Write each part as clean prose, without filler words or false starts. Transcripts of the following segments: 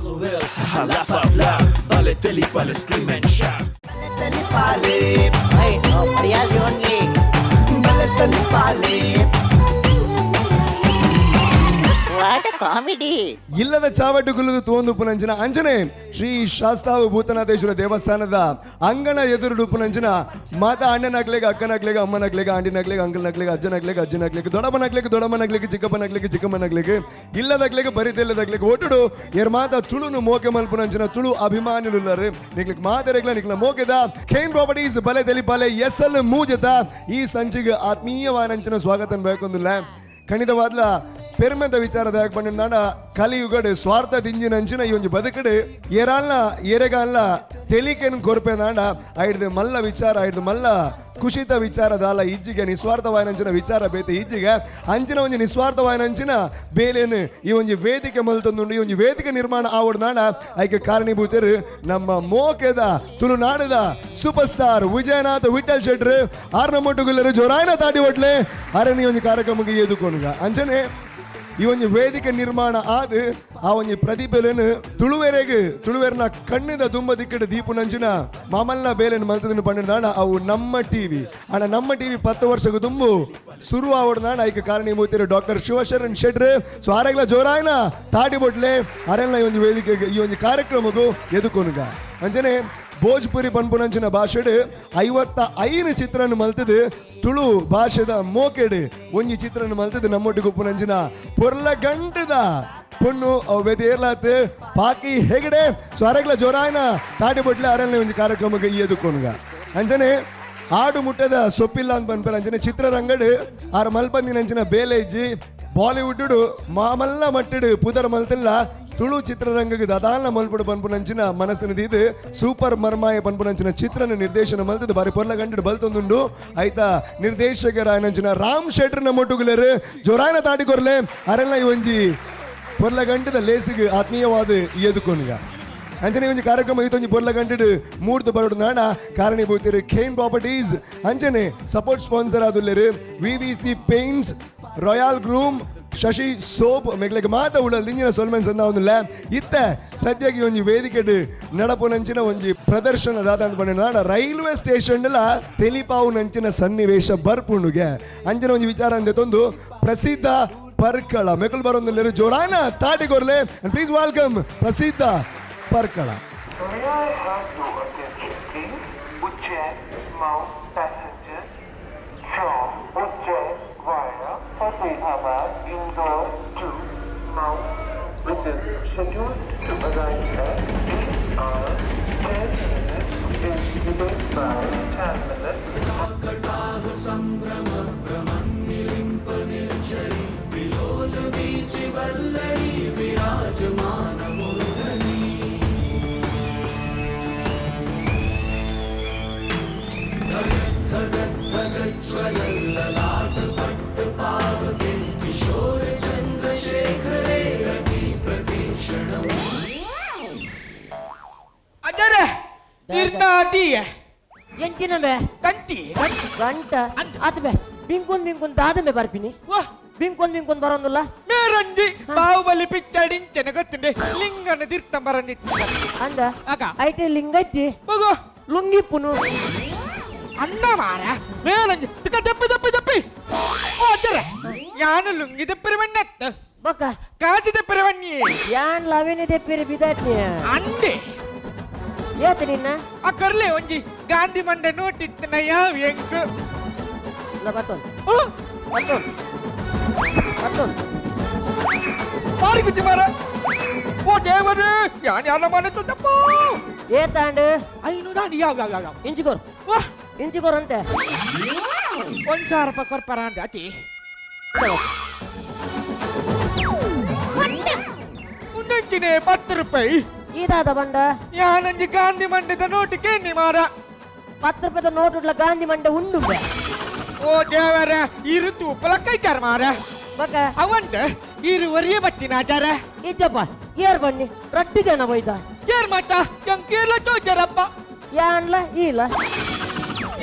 LOL, haha, laugh out loud. Bale teli pale scream and shout. Hey, no, Priyali only. What a comedy. ಇಲ್ಲದ ಚಾವಟುಗುಲುದು ತೋಂದು ಪುನಂಚಿನ ಅಂಜನೆ ಶ್ರೀ ಶಾಸ್ತಾವು ಭೂತನಾಥೇಶ್ವರ ದೇವಸ್ಥಾನದ ಅಂಗಣ ಎದುರು ಪುನಂಚಿನ ಮಾತಾ ಅಣ್ಣನಾಗ್ಲಿಗೆ ಅಕ್ಕನಾಗ್ಲಿಗೆ ಅಮ್ಮನಾಗ್ಲಿಗೆ ಆಂಟಿನಾಗ್ಲಿಗೆ ಅಂಕಲ್ನಾಗ್ಲಿಗೆ ಅಜ್ಜನಾಗ್ಲಿಗೆ ಅಜ್ಜನಾಗ್ಲಿಗೆ ದೊಡ್ಡಮ್ಮನಾಗ್ಲಿಗೆ ದೊಡ್ಡಮ್ಮನಾಗ್ಲಿಗೆ ಚಿಕ್ಕಪ್ಪನಾಗ್ಲಿಗೆ ಚಿಕ್ಕಮ್ಮನಾಗ್ಲಿಗೆ ಇಲ್ಲದಾಗ್ಲಿಗೆ ಬರಿತಿಲ್ಲದಾಗ್ಲಿಗೆ ಒಟ್ಟುಡು ಎರ್ ಮಾತಾ ತುಳುನು ಮೋಕೆ ಮಲ್ಪುನಂಚಿನ ತುಳು ಅಭಿಮಾನಿಲುಲ್ಲರು ನಿಗ್ಲಿಕ್ ಮಾತೆರೆಗ್ಲ ನಿಗ್ಲ ಮೋಕೆದ ಖೇನ್ ಪ್ರಾಪರ್ಟೀಸ್ ಬಲೆ ತೆಲಿಪಾಲೆ ಎಸ್ ಎಲ್ ಮೂಜತ ಈ ಸಂಚಿಗೆ ಆತ್ಮೀಯವಾನಂಚಿನ ಸ್ವಾಗತ ಬೇಕೊಂದಿಲ್ಲ ಖಂಡಿತವಾದ್ಲ ಪೆರ್ಮೆದ ವಿಚಾರದ ಯಾಕೆ ಬಂಡ ಕಲಿಯುಗಡು ಸ್ವಾರ್ಥ ದಿಂಜಿನಂಚಿನ ಈ ಒಂಜಿ ಬದುಕಡು ಏರಾಲ್ನ ಏರೆಗಾಲ್ನ ತೆಲಿಕೆನ್ ಕೊರ್ಪೆ ನಾಡ ಐಡ್ದು ಮಲ್ಲ ವಿಚಾರ ಐಡ್ದು ಮಲ್ಲ ಕುಶಿತ ವಿಚಾರ ದಾಲ ಇಜ್ಜಿಗೆ ನಿಸ್ವಾರ್ಥವಾಯನಂಚಿನ ವಿಚಾರ ಬೇತೆ ಇಜ್ಜಿಗೆ ಅಂಚಿನ ಒಂಜಿ ನಿಸ್ವಾರ್ಥವಾಯನಂಚಿನ ಬೇಲೇನು ಈ ಒಂಜಿ ವೇದಿಕೆ ಮಲ್ತೊಂದುಂಡು. ಈ ಒಂಜಿ ವೇದಿಕೆ ನಿರ್ಮಾಣ ಆವಡ್ ನಾಡ ಐಕೆ ಕಾರಣೀಭೂತರು ನಮ್ಮ ಮೋಕೆದ ತುಳುನಾಡದ ಸೂಪರ್ ಸ್ಟಾರ್ ವಿಜಯನಾಥ್ ವಿಠಲ್ ಶೆಟ್ರು ಆರ್ನ ಮೊಟ್ಟುಗುಲ್ಲರು ಜೋರಾಯನ ತಾಟಿ ಒಟ್ಲೆ ಅರಣ್ಯ ಒಂಜಿ ಕಾರ್ಯಕ್ರಮಕ್ಕೆ ಎದುಕೊನುಗ. ಅಂಚನೆ ಈ ಒಂಜಿ ವೇದಿಕೆ ನಿರ್ಮಾಣ ಆದ್ ಆ ಒಂಜಿ ಪ್ರತಿಭೆಲೆನು ತುಳುವೆರೆಗ್ ತುಳುವೆರ್ನ ಕಣ್ಣಿದ ತುಂಬ ದಿಕ್ಕಡು ದೀಪುನಂಚಿನ ಮಾಮಲ್ಲ ಬೇಲೆನ್ ಮಲ್ತದನ್ನು ಪಂಡಿನಾಡ ಅವು ನಮ್ಮ ಟಿವಿ. ಆಣ ನಮ್ಮ ಟಿವಿ 10 ವರ್ಷಕ್ಕೆ ತುಂಬು ಶುರು ಆವಡ್ನಾಡ ಐಕ ಕಾರಣೀಭೂತರು ಡಾಕ್ಟರ್ ಶಿವಶರಣ್ ಶೆಟ್ರು. ಸೊ ಆರೆಗ್ಲ ಜೋರಾಯನ ತಾಟಿ ಬೊಟ್ಲೆ ಅರೆಲ್ಲ ಈ ಒಂಜಿ ವೇದಿಕೆ ಈ ಒಂಜಿ ಕಾರ್ಯಕ್ರಮಕ್ಕೂ ಎದುಕೊನುಗ. ಅಂಚನೆ ಭೋಜ್ಪುರಿ ಪನ್ಪುನಂಚಿನ ಭಾಷೆಡ್ 55 ಚಿತ್ರನ ಮಲ್ತದು ತುಳು ಭಾಷೆದ ಮೋಕೆಡ್ ಒಂಜಿ ಚಿತ್ರನ ಮಲ್ತದು ನಮ್ಮೊಟ್ಟಿಗೆ ಉಪ್ಪುನಂಚಿನ ಪೊರ್ಲ ಗಂಟದ ಪೊಣ್ಣು ವೆದೇರ್ಲಾತ್ ಪಾಕಿ ಹೆಗಡೆ. ಸೊ ಅರೆಗ್ಲ ಜೋರಾಯನ ತಾಟಿ ಬೊಟ್ಲೆ ಅರಣ್ಯ ಒಂಜಿ ಕಾರ್ಯಕ್ರಮಕ್ಕೆ ಎದುಕೊನುಗ. ಅಂಚನೆ ಆಡು ಮುಟ್ಟದ ಸೊಪ್ಪಿಲ್ಲ ಅಂತ ಪನ್ಪರ ಅಂಚನೆ ಚಿತ್ರರಂಗಡ್ ಆರ್ ಮಲ್ಪಂದಿನಂಚಿನ ಬೇಲೆ ಇಜ್ಜಿ ಬಾಲಿವುಡ್ ಮಾಮಲ್ಲ ಮಟ್ಟಡು ಪುದರ್ ಮಲ್ತಿಲ್ಲ ತುಳು ಚಿತ್ರರಂಗಕ್ಕೆ ದದಾಲ ಮಲ್ಪಡು ಪನ್ಪುನಂಚಿನ ಮನಸ್ಸಿನ ದೀದು ಸೂಪರ್ ಮರ್ಮಾಯ ಪನ್ಪುನಂಚಿನ ಚಿತ್ರನ ನಿರ್ದೇಶನ ಮಲ್ತದ್ದು ಬಾರಿ ಪೊರ್ಲ ಗಂಟು ಬಲ್ತೊಂದುಂಡು. ಆಯ್ತಾ ನಿರ್ದೇಶಕರಾಯನಂಚಿನ ರಾಮ್ ಶೆಟ್ರನ ಮೊಟ್ಟುಗುಲರು ಜೋರಾಯನ ತಾಟಿಕೊರ್ಲೆ ಅರೆಲ್ಲ ಈ ಒಂಜಿ ಪೊರ್ಲ ಗಂಟದ ಲೇಸಿಗೆ ಆತ್ಮೀಯವಾದ ಎದುಕೊನುಗ. ಅಂಚನೆ ಒಂಜಿ ಕಾರ್ಯಕ್ರಮ ಇತ್ತೊಂಜಿ ಪೊರ್ಲ ಗಂಟೆಡು ಮೂರ್ತು ಬರೋಡು ನಾಡ ಕಾರಣೀಭೂತರು ಖೇನ್ ಪ್ರಾಪರ್ಟೀಸ್ ಅಂಚನೆ ಸಪೋರ್ಟ್ ಸ್ಪಾನ್ಸರ್ ಆದುಲ್ಲೆರು VVC paints royal groom Shashi soap ಮೆಗ್ಲೆಗ್ ಮಾತ ಉಡಲ್ ದಿಂಜಿನ ಸೊಲ್ಮೆನ್ ಸಂದಾವೊಂದುಲ್ಲ. ಇತ್ತೆ ಸದ್ಯಕ್ಕೆ ಒಂಜಿ ವೇದಿಕೆಡ್ ನಡಪುನಂಚಿನ ಒಂಜಿ ಪ್ರದರ್ಶನ ದಾದ ಅಂತ ಪಂಡ ರೈಲ್ವೆ ಸ್ಟೇಷನ್ ತೆಲಿಪಾವು ನಂಚಿನ ಸನ್ನಿವೇಶ ಬರ್ಪುಂಡುಗೆ. ಅಂಚಿನ ಒಂಜಿ ವಿಚಾರ ಅಂದೆ ತೊಂದು ಪ್ರಸಿದ್ಧ ಪರ್ಕಳ ಮೆಕುಲ್ ಬರೊಂದುಲ್ಲೆರು ಜೋರಾನ ತಾಟಿಗೊರ್ಲೆ and please welcome ಪ್ರಸಿದ್ಧ Parkala. May I have your attention, please? Ujjain Mount passengers from Ujjain via Fatehabad, Indore to Mount, which is scheduled to arrive at 8 hours 10 minutes, is delayed by 10 minutes. ಅಜರೆ ಇರ್ನಾದಿಯ ಎಂಚಿನ ಬೆ ಕಂಟಿ ಗಂಟ ಆತ ಬೆ ಬಿಂಕುನ್ ಬಿಂಕುನ್ ದಾದ ಬೆ ಬರ್ಪಿನಿ ವಾ ಬಿಂಕುನ್ ಬಿಂಕುನ್ ಬರೋಂದುಲ್ಲ. ಮೇರೊಂಜಿ Bahubali picture ಇಂಚನೆ ಗೊತ್ತುಂಡೆ ಲಿಂಗನ ತಿರ್ತ ಬರಂದಿತ್ತು ಅಂದ ಅಗ. ಐತೆ ಲಿಂಗಜ್ಜಿ ಮಗು ಲುಂಗಿ ಪುನು ಅಣ್ಣ ಮಾರ ಮೇರೊಂಜಿ ತಿಕ್ಕ ತಪ್ಪಿ ತಪ್ಪಿ ತಪ್ಪಿ ಓ ಅಜ್ಜರೆ ಯಾನು ಲುಂಗಿ ತೆಪ್ಪರೆ ಬಣ್ಣತ್ತು ಬೊಕ್ಕ ಕಾಜಿ ತೆಪ್ಪರೆ ಬನ್ನಿ ಯಾನ್ ಲವೇನೆ ತೆಪ್ಪಿರಿ ಬಿದಾಟ್ನಿ ಅಂಡೆ ಏತ ನಿನ್ನ ಆ ಕರ್ಲೆ ಒಂಜಿ ಗಾಂಧಿ ಮಂಡೆ ನೋಟಿತ್ತಿನ ಯಾವ ಎಂಕ್ ಇಲ್ಲ ಬತ್ತೊಂದು ಓ ಬತ್ತೊಂದು ಬತ್ತೊಂದು ಮಾರಿ ಕುಚ್ಚಿ ಮಾರ ಓ ದೇವರೇ ಯಾನ್ ಯಾರ ಮನೆ ತಪ್ಪ ಏತಾಂಡ್ ಐನು ದಾನಿ ಯಾವ ಯಾವ ಯಾವ ಇಂಚಿಕೋರ್ ವಾ ಇಂಚಿಕೋರ್ ಅಂತೆ ಒಂದ್ ಸಾವಿರ ರೂಪಾಯಿ ಕೊರ್ಪರ ಅಂದೆ ಅತಿ ಉಂಡಂಚಿನೆ 10 ರೂಪಾಯಿ ಈದಾದ ಬಂಡ ಯಾನಂಜಿ ಗಾಂಧಿ ಮಂಡದ ನೋಟಿ ಕೇನಿ ಮಾರ 10 ರೂಪಾಯಿದ ನೋಟ್ ಉಡ್ಲ ಗಾಂಧಿ ಮಂಡೆ ಉಂಡು ಬೆ. ಓ ದೇವರ ಇರು ತೂಪಲ ಕೈಚಾರ ಮಾರ ಬೊಕ್ಕ ಅವಂತ ಇರು ಒರಿಯ ಬಟ್ಟಿನ ಆಚಾರ ಇಜ್ಜಪ್ಪ ಏರ್ ಬನ್ನಿ ರಡ್ಡು ಜನ ಬೈದ ಏರ್ ಮಾತ ಕೇರಳ ತೋಜರಪ್ಪ ಯಾನ್ಲ ಈಲ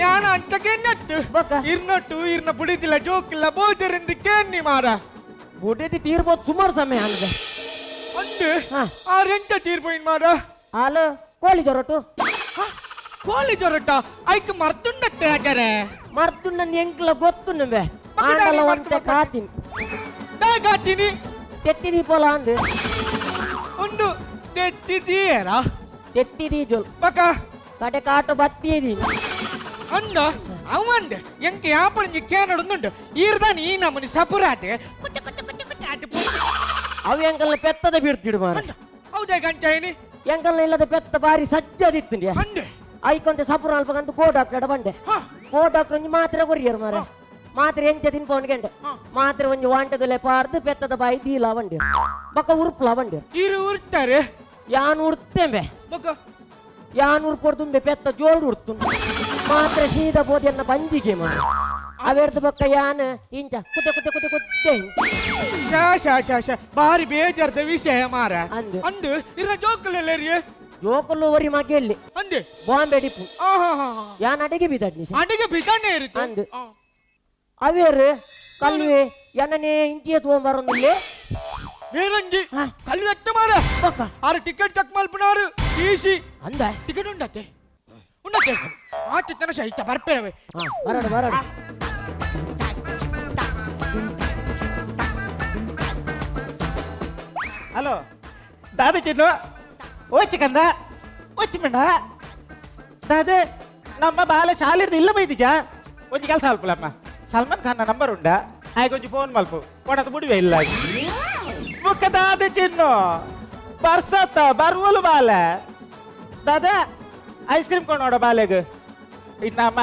ಯಾನ ಅಂಚಕ್ಕೆ ನಟ್ಟು ಬೊಕ್ಕ ಇರ್ನೊಟ್ಟು ಇರ್ನ ಬುಡಿದಿಲ್ಲ ಜೋಕಿಲ್ಲ ಬೋಜರಿಂದ ಕೇನಿ ಮಾರ ಬುಡಿದಿ ತೀರ್ಬೋದು ಸುಮಾರು ಸಮಯ ಅಂದೆ. ಅಂದು ಹಾ. ಆ ರೆಂಟ ತೀರ್ಪೋಯಿನ್ ಮಾರ. ಹಾಲು ಕೋಳಿ ಜೊರಟು. ಕೋಳಿ ಜೊರಟ ಐಕ್ ಮರ್ತುಂಡತ್ತೆ ಅಜ್ಜರೆ. ಮರ್ತುಂಡಂದು ಎಂಕ್ಲ ಗೊತ್ತುಂಡುಂಬೆ. ಮಗದಾನಿ ಆಂಡಲ ಮರ್ತು ಒಂತೆ ಕಾತಿನ್. ದಾಗಾತಿನಿ? ತೆತ್ತಿ ದೀಪೋಲ ಅಂದು. ಉಂಡು ತೆತ್ತಿ ತೀಯರಾ? ತೆತ್ತಿ ದೀಜೋಲ್. ಬಕ? ಕಡೆ ಕಾಟು ಬತ್ತಿ ಅಂದ ಅವಂದ ಎಂಕ್ ಯಾಪಣಿಂಜಿ ಕೇನಡುಂದುಂಡು ಈರ್ದಾನಿ ಈ ನಮ್ಮನಿ ಸಪುರಾತೆ ಕುಟ್ಟ ಕುಟ್ಟ ಕುಟ್ಟ ಕುಟ್ಟ ಆಟ. ಅವು ಎಂಕಲ್ನ ಪೆತ್ತದ ಬೀಡ್ತಿಡು ಮಾರ. ಹೌದೇ ಗಂಚಾಯಿನಿ? ಎಂಕಲ್ನ ಇಲ್ಲದ ಪೆತ್ತ ಬಾರಿ ಸಜ್ಜದಿತ್ತು. ಅಂದೆ. ಐಕೊಂತೆ ಸಪುರ ಅಲ್ಪಕಂತ ಕೋ ಡಾಕ್ಟರ್ ಬಂಡೆ. ಹಾ. ಕೋ ಡಾಕ್ಟರ್ ಒಂಜಿ ಮಾತ್ರೆ ಕೊರಿಯರ್ ಮಾರ. ಮಾತ್ರೆ ಎಂಚ ತಿನ್ಪವನ್ ಗೆಂಡೆ. ಮಾತ್ರೆ ಒಂಜಿ ವಾಂಟದಲೆ ಪಾಡ್ದು ಪೆತ್ತದ ಬಾಯಿ ದೀಲ ಬಂಡೆ, ಬಕ್ಕ ಉರುಪ್ಲ ಬಂಡೆ. ಇರು ಉರ್ತಾರೆ? ಯಾನ್ ಉಡ್ತೇಂಬೆ. ಬೊಕ? ಯಾನ್ ಉರ್ಪೊಡ್ದುಂಬೆ, ಪೆತ್ತ ಜೋರು ಉಡ್ತು. ಮಾತ್ರೆ ಸೀದಾ ಬೋದಿಯನ್ನ ಬಂಜಿಗೆ ಮಾರ. ಅವೆರ್ದು ಬಕ್ಕ ಯಾನ್ ಇಂಚ ಕುತ್ತೆ ಕುತ್ತೆ ಕುತ್ತೆ ಕುತ್ತೆ. ಶಾ ಶಾ ಶಾ ಶಾ, ಬಾರಿ ಬೇಜಾರ್ದ ವಿಷಯ ಮಾರ. ಅಂದು. ಅಂದು ಇರ ಜೋಕುಲೆಲ್ಲರಿಯೇ? ಜೋಕುಲು ಒರಿ ಮಗೆಲ್ಲಿ. ಅಂದೆ. Bombay dip. ಆಹಾ. ಯಾನ್ ಅಡಿಗೆ ಬಿದ್ದಡ್ನಿ. ಅಡಿಗೆ ಬಿದ್ದಾನೆ ಇರುತ್ತೆ. ಅಂದು. ಅವೇರು ಕಲ್ವೆ ಎನ್ನನೇ ಇಂಚಿಯ ತಗೊಂಬರೊಂದಿಲ್ಲ. ಬೇರಂಜಿ. ಹಾ. ಕಲ್ಲು ಎತ್ತ ಮಾರ. ಬಕ್ಕ? ಆರು ಟಿಕೆಟ್ ಚೆಕ್ ಮಲ್ಪನಾರು ಈಸಿ. ಅಂದ. ಟಿಕೆಟ್ ಉಂಡತ್ತೆ ಉಂಡತ್ತೆ ಆ ಚಿತ್ತನ ಸಹಿತ ಬರ್ಪೇವೆ. ಹಾ, ಬರಡು ಬರಡು. ಹಲೋ ದಾದ ಚಿನ್ನು, ಓಚಿ ಕಂದ, ಓಚಿ ಮಿಣ್ಣ. ದಾದೆ ನಮ್ಮ ಬಾಲ ಶಾಲೆಡ್ದು ಇಲ್ಲ ಬೈದಿಜಾ. ಒಂಜಿ ಕೆಲಸ ಅಲ್ಪಲಮ್ಮ, ಸಲ್ಮಾನ್ ಖಾನ್ನ ನಂಬರ್ ಉಂಡ? ಆಯ್ಕೆ ಒಂಜಿ ಫೋನ್ ಮಲ್ಪು, ಕೊಡದು ಬುಡಿವೆ ಇಲ್ಲ. ಬುಕ್ಕ ದಾದೆ ಚಿನ್ನು, ಬರ್ಸತ್ತ ಬರ್ವಲು ಬಾಲೆ. ದಾದ ಐಸ್ ಕ್ರೀಮ್ ಕೊಂಡೋಡ ಬಾಲೆಗ್. ಇನ್ನಮ್ಮ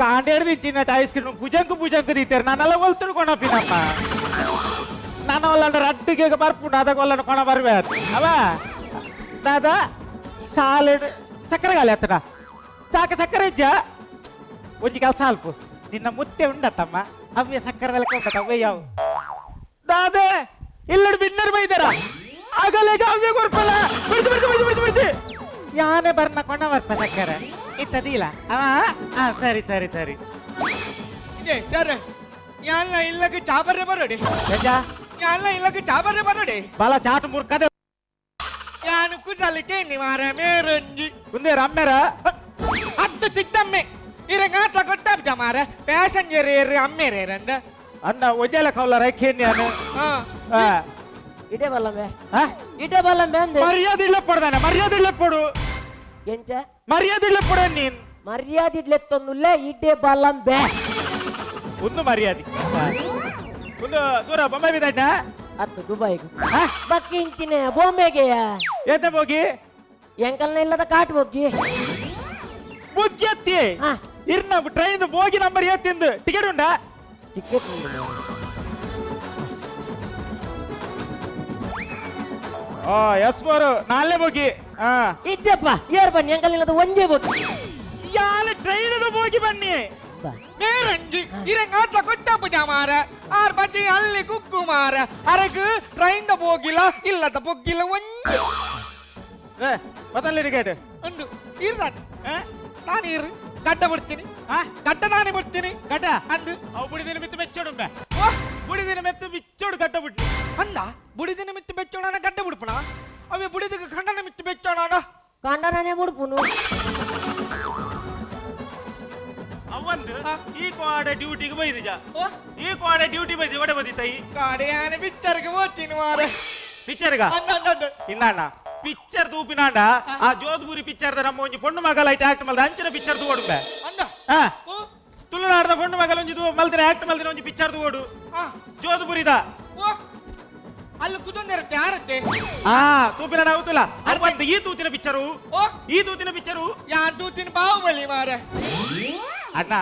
ಕಾಂಡೇಡ್ದು ಚಿನ್ನಟ ಐಸ್ ಕ್ರೀಮ್ ಪುಜಂಕು ಪುಜಂಕು ದೀತೇರು. ನಾನೆಲ್ಲ ಒಲ್ತುಡು ಕೊಣಪಿನಮ್ಮ. ನಾನು ಒಲ್ಲಂಡ ರಡ್ಡಿಗೆ ಬರ್ಪುಂಡು, ಅದಕ್ಕೆ ಒಲ್ಲಂಡ ಕೊಣ ಬರ್ವೆ ಅವ. ದಾದಾ ಸಾಲೆಡ್ ಸಕ್ಕರೆ ಗಾಲಿ ಹತ್ತಡ ಚಾಕ ಸಕ್ಕರೆ ಇಜ್ಜ. ಒಂಜಿ ಕೆಲಸ ಅಲ್ಪ, ನಿನ್ನ ಮುತ್ತೆ ಉಂಡತ್ತಮ್ಮ, ಅವ್ಯ ಸಕ್ಕರೆ ಉಂಡತ್ತ ಅವ್ವೆ ಯಾವ. ದಾದೆ ಇಲ್ಲಡು ಬಿನ್ನರ್ ಬೈದಾರ ಆಗಲೇಗ ಅವ್ಯ ಕೊರ್ಪಲ್ಲ. ಬಿಡ್ಸಿ ಬಿಡ್ಸಿ ಬಿಡ್ಸಿ ಬಿಡ್ಸಿ ಬಿಡ್ಸಿ. ಯಾನೆ ಬರ್ನ ಕೊಣ ಬರ್ಪ ಸಕ್ಕರೆ ಇತ್ತದಿಲ್ಲ ಅವ. ಆ ಸರಿ ಸರಿ ಸರಿ. ಇದೆ ಸರ್, ಯಾನ್ಲ ಇಲ್ಲಕ್ಕೆ ಚಾಬರ್ರೆ ಬರೋಡಿ. ರಜಾ. ಯಾನ್ಲ ಇಲ್ಲಕ್ಕೆ ಚಾಬರ್ರೆ ಬರೋಡಿ. ಬಾಲ ಚಾಟ್ ಮುರ್ಕದೆ. ಯಾನು ಕುಸಲಿಕೆ ನಿವಾರ ಮೇರಂಜಿ. ಮುಂದೆ ರಮ್ಮೆರ. ಹತ್ತು ಚಿತ್ತಮ್ಮೆ ಇರಂಗಾಟ್ಲ ಕೊಟ್ಟಾಬ್ಜ ಮಾರ, ಪ್ಯಾಸೆಂಜರ್ ಏರು ಅಮ್ಮೇರೆ ರಂದ. ಅನ್ನ ಒಜೆಲ ಕೌಲ ರೈಖೇನ್ಯಾನು. ಹಾ. ಆ. ಇಡೇ ಬಲ್ಲಂಬೆ. ಆ? ಇಡೇ ಬಲ್ಲಂಬೆ ಅಂದೆ. ಮರ್ಯಾದೆ ಇಲ್ಲ ಪೊಡ್ದಾನೆ, ಮರ್ಯಾದೆ ಇಲ್ಲ ಪೊಡು. ಎಂಚ? ಮರ್ಯಾದೆ ಇಲ್ಲ ಪೊಡ ನೀನ್. ಮರ್ಯಾದೆ ಇಡ್ಲೆತ್ತೊಂದುಲ್ಲ, ಇಡೇ ಬಲ್ಲಂಬೆ. ಒಂದು ಮರ್ಯಾದೆ ಒಂದು ದೂರ ಬೊಂಬೆ ಬಿದ್ದಣ್ಣ. ಅತ್ತು ದುಬೈಗೆ ಬಕ್ಕಿ ಇಂಚಿನ ಬಾಂಬೆಗೆ. ಎಂತ ಹೋಗಿ? ಎಂಕಲ್ನ ಇಲ್ಲದ ಕಾಟ್ ಹೋಗಿ. ಬುಗ್ಗೆತ್ತಿ. ಹಾ. ಇರ್ನ train bogie number ಏತ್ತಿಂದು? Ticket ಉಂಡಾ? ಟಿಕೆಟ್ ಉಂಡು. ಓ ಎಸ್ ಫೋರ್ ನಾಲ್ನೇ ಬೋಗಿ. ಹಾ. ಇಜ್ಜಪ್ಪ, ಏರ್ ಬನ್ನಿ, ಎಂಕಲ್ ಇಲ್ಲದ ಒಂಜೇ ಬೋಗಿ. ಯಾಲ ಟ್ರೈನ್ ಬೋಗಿ ಬನ್ನಿ. ಬಾ. ಮೇರಂಜಿ ಇರಂಗಾಟ್ಲ ಕೊಟ್ಟಾಬ್ಜ ಮಾರ, ಆರ್ ಬಚ್ಚಿ ಅಲ್ಲಿ ಕುಕ್ಕು ಮಾರ. ಅರಗು ಟ್ರೈನ್ the ಬೋಗಿಲ್ಲ ಇಲ್ಲದ ಬೊಗ್ಗಿಲ್ಲ ಒಂಜಿ. ಏ ಬತ್ತಲ್ಲಿ ಟಿಕೆಟ್. ಒಂದು ಇರ್ರ, ನಾನು ಇರು ಗಡ್ಡ ಬಿಡ್ತೀನಿ. ಹಾ? ಗಡ್ಡ ನಾನೇ ಬಿಡ್ತೀನಿ. ಗಡ್ಡ? ಅಂದು. ಅವು ಬುಡಿದಿನ ಮಿತ್ತು ಮೆಚ್ಚೋಡುಂಬೆ. ಓ. ಬುಡಿದಿನ ಮೆತ್ತು ಬಿಚ್ಚೋಡು ಗಡ್ಡ ಬಿಟ್ಟು. ಅಂದ ಬುಡಿದಿನ ಮಿತ್ತು ಬೆಚ್ಚೋಣ ಗಡ್ಡ ಬಿಡ್ಪಣ ಅವೇ ಬುಡಿದಕ್ಕೆ ಖಂಡನ ಮಿತ್ತು ಬೆಚ್ಚೋಣ. ಕಂಡನೇ ಮುಡ್ಪುನು. ಅವಂದು ಈ ಕೋಡೆ ಡ್ಯೂಟಿಗೆ ಬೈದಿಜ. ಓ. ಈ ಕೋಡೆ ಡ್ಯೂಟಿ ಬೈದಿ ಒಡೆ ಬದಿತೈ. ಕಾಡೆ ಆನೆ ಪಿಕ್ಚರ್ಗೆ ಹೋಗ್ತೀನಿ ಮಾರ. ಪಿಕ್ಚರ್ಗ? ಅಂದ ಅಂದ ಅಂದ. ಇನ್ನಾಣ ಪಿಕ್ಚರ್ ತೂಪಿನಾಂಡ ಆ ಜೋಧ್ಪುರಿ ಪಿಕ್ಚರ್ ನಮ್ಮ ಒಂಜಿ ಪೊಣ್ಣು ಮಗಲ ಐಟ್ ಆಕ್ಟ್ ಮಲ್ದ ಅಂಚಿನ ಪಿಕ್ಚರ್ ತೂವೊಡುಂಬೆ. ಅಂದ. ಹಾ. ಓ. ತುಳುನಾಡದ ಪೊಣ್ಣು ಮಗಲ ಒಂಜಿ ತೂ ಮಲ್ದಿನ ಆಕ್ಟ್ ಮಲ್ದಿನ ಒಂಜಿ ಪಿಕ್ಚರ್ ತೂವೊಡು. ಆ. ಜೋಧ್ಪುರಿದ. ಓ ಅಲ್ಲಿ ಕುದೊಂದಿರತ್ತೆ ಯಾರತ್ತೆ? ಆ ತೂಪಿನ ನಾವು ತುಲ ಅವಂದು ಈ ತೂತಿನ ಪಿಕ್ಚರು. ಓ. ಈ ತೂತಿನ ಪಿಕ್ಚರು. ಯಾನ್ ತೂತಿನ ಬಾಹುಬಲಿ ಮಾರ. ಅಣ್ಣ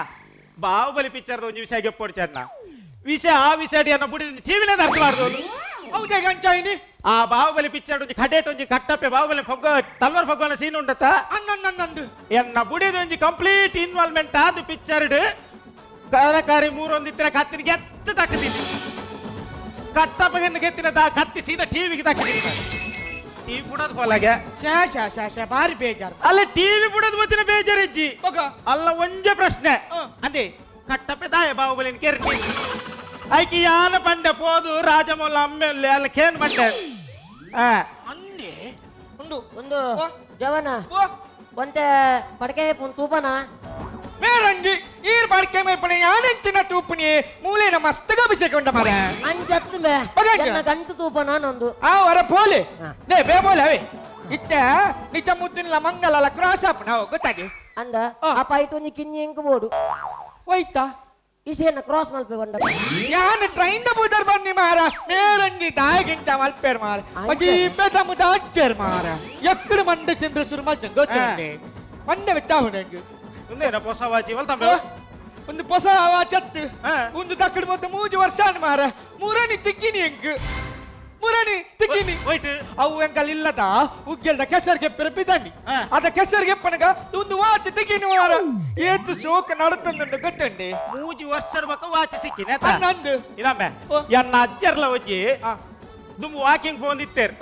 ಬಾಹುಬಲಿ ಪಿಕ್ಚರ್ ಒಂಜಿ ವಿಷಯ ಗೆಪ್ಪೊಡ್ಚಿ ಅಣ್ಣ. ವಿಷಯ ಆ ವಿಷಯ ಅನ್ನ ಬುಡಿ ಟಿವಿಲೇ ಅರ್ಥ ಮಾಡ್ದೋನು. ಹೌದೇ ಗಂಚಾಯಿನಿ? ಆ ಬಾಹುಬಲಿ ಪಿಕ್ಚರ್ ಒಂಜಿ ಕಡೇಟ್ ಒಂಜಿ ಕಟ್ಟಪ್ಪೆ ಬಾಹುಬಲಿ ಫೊಗ್ಗ ತಲ್ವಾರ್ ಫೊಗ್ಗನ ಸೀನ್ ಉಂಡತ್ತ. ಅಂದ. ಎನ್ನ ಬುಡಿದ ಒಂಜಿ ಕಂಪ್ಲೀಟ್ ಇನ್ವಾಲ್ವ್ಮೆಂಟ್ ಆದ ಪಿಕ್ಚರ್ ತರಕಾರಿ ಮೂರೊಂದಿತ್ತಿನ ಕತ್ತಿನ ಗೆತ್ತು ತಕ್ಕದಿನಿ. ಕಟ್ಟಪ್ಪಗೆಂದು ಗೆತ್ತಿನ ದಾ ಕತ್ತಿ ಸೀದಾ ಟಿವಿಗೆ ತಕ್ಕದಿನಿ. ಟಿವಿ ಬುಡದ್ ಕೊಲಾಗೆ. ಶಾ ಶಾ ಶಾ ಶಾ, ಬಾರಿ ಬೇಜಾರು. ಅಲ್ಲ ಟಿವಿ ಬುಡದ್ ಬತ್ತಿನ ಬೇಜಾರಿಜ್ಜಿ. ಮಗ. ಅಲ್ಲ ಒಂಜೆ ಪ್ರಶ್ನೆ. ಹ. ಅದೇ ಕಟ್ಟಪ್ಪೆ ದಾಯ ಬಾಹುಬಲಿನ ಕೆರ್ನಿ ಐಕಿ ಯಾನ ಪಂಡೆ ಪೋದು ರಾಜಮೌಲ ಅಮ್ಮೆ ಅಲ್ಲ ಕೇನ್ ಪಂಡೆ. ಅಂದೆ ಉಂಡು ಒಂದು ಜವನ ಒಂತೆ ಪಡಕೆ ತೂಪನ ಮೇರಂಗಿ ಈರ್ ಬಾಡ್ಕೆ ಮೇಪಣೆ ಯಾನೆಂಚಿನ ತೂಪುನಿ ಮೂಲೇನ ಮಸ್ತ್ ಅಭಿಷೇಕ ಉಂಡ ಮರ ಅಂಚತ್ತು ಮೇ ಗಂಟು ತೂಪನ ನಂದು ಆ ವರ ಪೋಲೆ ಲೇ ಬೇ ಪೋಲೆ ಅವೇ ಇತ್ತೆ ನಿಜ ಮುದ್ದಿನ ಮಂಗಲ ಕ್ರಾಸ್ ಅಪ್ ನಾವು ಗೊತ್ತಾಗಿ ಅಂದ ಆ ಪೈಟ್ ಒಂಜಿ ಕಿನ್ನಿ ಎಂಕ್ ಬೋಡು ಹೋಯ್ತಾ ಇಸೇನ ಕ್ರಾಸ್ ಮಲ್ಪೆ ಬಂಡ ಯಾನ್ ಟ್ರೈನ್ the ಬೂದರ್ ಬನ್ನಿ ಮಾರ ಮೇರಂಗಿ ದಾಯಗಿಂತ ಮಲ್ಪೇರ್ ಮಾರ ಬಜಿ ಬೆದ ಮುದ ಅಚ್ಚೇರ್ ಮಾರ ಎಕ್ಕಡು ಮಂಡೆ ಚಂದ್ರ ಸುರು ಮಲ್ಚನ್ ಗೊತ್ತಂಡೆ ಮಂಡೆ ಬೆಟ್ಟಾವುದಂಗೆ ಒಂದೇನ ಹೊಸ ವಾಚಿ ವಲ್ತಂಬೆ ಒಂದು ಹೊಸ ವಾಚತ್ತು ಒಂದು ತಕ್ಕಡು ಮೊತ್ತ ಮೂಜು ವರ್ಷ ಮಾರ ಮುರಣಿ ತಿಕ್ಕಿನಿ ಎಂಕ್ ಮುರಣಿ ತಿಕ್ಕಿನಿ ಹೋಯ್ತು ಅವು ಎಂಕಲ್ ಇಲ್ಲದ ಉಗ್ಗೆಲ್ದ ಕೆಸರಿಗೆ ಪಿರಪಿದಂಡಿ ಅದ ಕೆಸರಿಗೆ ಪನಗ ಒಂದು ವಾಚ್ ತಿಕ್ಕಿನಿ ಮಾರ ಏತು ಶೋಕ ನಡತಂದುಂಡು ಗೊತ್ತುಂಡಿ ಮೂಜಿ ವರ್ಷದ ಬಕ್ಕ ವಾಚ್ ಸಿಕ್ಕಿನಿ ನಂದು ಇಲ್ಲಮ್ಮೆ ಎನ್ನ ಅಜ್ಜರ್ಲ ಒಂಜಿ ದುಂಬು ವಾಕಿಂಗ್ ಪೋಂದಿತ್ತೇರ್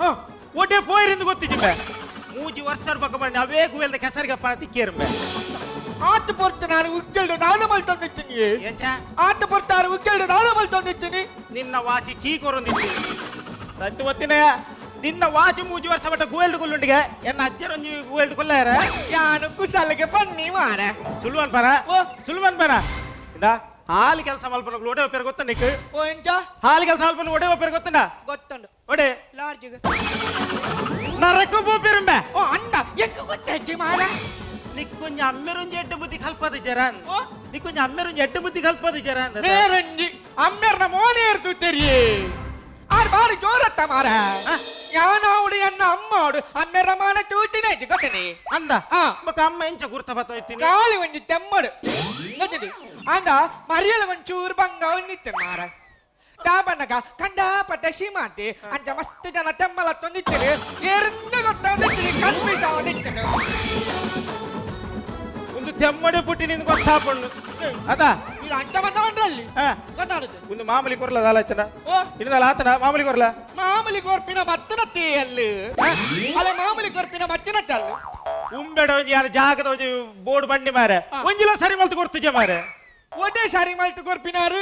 ಒಡ್ಡೆ ಪೋಯಿರಿಂದ ಗೊತ್ತಿಜ್ಜಿಂಬೆ ಮೂಜಿ ವರ್ಷದ ಬಕ್ಕ ಬನ್ನಿ ಅವೇ ಗುವೆಲ್ದ ಕೆಸರಿಗೆ ಪನ ತಿಕ್ಕೇರುಂಬೆ ಆತ ಪೊರ್ತು ನಾನು ಉಗ್ಗೆಲ್ಡು ದಾನ ಮಲ್ತೊಂದಿತ್ತೀನಿ ಆತ ಪೊರ್ತಾರು ಉಗ್ಗೆಲ್ಡು ದಾನ ಮಲ್ತೊಂದಿತ್ತೀನಿ ನಿನ್ನ ವಾಚಿ ಕೀ ಕೊರೊಂದಿತ್ತು ತಂತು ಒತ್ತಿನ ನಿನ್ನ ವಾಚಿ ಮೂಜಿ ವರ್ಷ ಬಟ್ಟ ಗುವೆಲ್ಡು ಕೊಲ್ಲುಂಡಿಗೆ ಎನ್ನ ಅಜ್ಜರೊಂಜಿ ಗುವೆಲ್ಡು ಕೊಲ್ಲಾರ ಯಾನು ಕುಶಾಲಿಗೆ ಬನ್ನಿ ಮಾರ ಸುಳ್ವನ್ ಪರ ಸುಳ್ವನ್ ಪರ ಇಂದ ಹಾಲು ಕೆಲಸ ಮಲ್ಪನ ಒಡೆ ಒಪ್ಪೇರು ಗೊತ್ತ ನಿಕ್ ಓ ಎಂಚ ಹಾಲು ಕೆಲಸ ಮಲ್ಪನ ಒಡೆ ಒಪ್ಪೇರು ಗೊತ್ತಂಡ ಗೊತ್ತುಂಡು ಒಡೆ ಲಾಡ್ಜಿಗೆ ನರಕ ಪೋಪೇರುಂಬೆ ಓ ಅಂಡ ಎಂಕ ಗೊತ್ತಾಯ್ತು ಮಾರ ನಿಕ್ಕೊಂಜ ಅಮ್ಮೆರೊಂಜಿ ಎಡ್ಡೆ ಬುದ್ಧಿ ಕಲ್ಪದ ಜರ ನಿಕ್ಕೊಂಜ ಅಮ್ಮೆರೊಂಜಿ ಎಡ್ಡೆ ಬುದ್ಧಿ ಕಲ್ಪದ ಜರ ಮೇರಂಜಿ ಅಮ್ಮೆರ್ನ ಮೋನೇರ್ದು ತೆರಿಯೇ ಆರ್ ಬಾರಿ ಜೋರತ್ತ ಮಾರ ಯಾನಾವುಡು ಎನ್ನ ಅಮ್ಮವಡು ಅಮ್ಮೆರ ಮಾನ ತೂತಿನ ಗೊತ್ತನೆ ಅಂದ ಬೊಕ ಅಮ್ಮ ಎಂಚ ಗುರ್ತ ಬತ್ತೋಯ್ತೀನಿ ಕಾಲಿ ಒಂಜಿ ತೆಮ್ಮಡು ಗೊತ್ತಡಿ ಅಂದ ಮರಿಯಲ ಒಂಚೂರು ಬಂಗ ಒಂದಿತ್ತು ಮಾರ ದಾಬಣ್ಣಗ ಕಂಡಾಪಟ್ಟ ಸೀಮಾತಿ ಅಂಚ ಮಸ್ತ್ ಜನ ತೆಮ್ಮಲ ತೊಂದಿತ್ತಿರು ಎರಂದ ಗೊತ್ತೊಂದಿತ್ತಿರಿ ಕನ್ಫ್ಯೂಸ್ ಆವೊಂದಿತ್ತಿರು ಒಂದು ತೆಮ್ಮಡೆ ಪುಟ್ಟಿ ನಿಂದು ಗೊತ್ತಾಪಣ್ಣು ಅದ ಇದು ಅಂಚ ಮತ್ತೊಂಡ್ರಲ್ಲಿ ಗೊತ್ತಾಡುದು ಒಂದು ಮಾಮೂಲಿ ಕೊರ್ಲ ದಾಲ ಆಯ್ತನ ಇನ್ನದಲ್ಲ ಆತನ ಮಾಮೂಲಿ ಕೊರ್ಲ ಮಾಮೂಲಿ ಕೊರ್ಪಿನ ಮತ್ತನ ತೇಯಲ್ಲಿ ಅಲ್ಲ ಮಾಮೂಲಿ ಕೊರ್ಪಿನ ಮತ್ತಿನ ತಲ್ಲು ಉಂಬೆಡ ಒಂಜಿ ಯಾರ ಜಾಗದ ಒಂಜಿ ಬೋರ್ಡ್ ಬಂಡಿ ಮಾರೆ ಒಂಜಿಲ ಸರಿ ಮಲ್ತು ಕೊಡ್ತಿಜೆ ಮಾರೆ ಒಡೆ ಸರಿ ಮಲ್ತು ಕೊರ್ಪಿನಾರು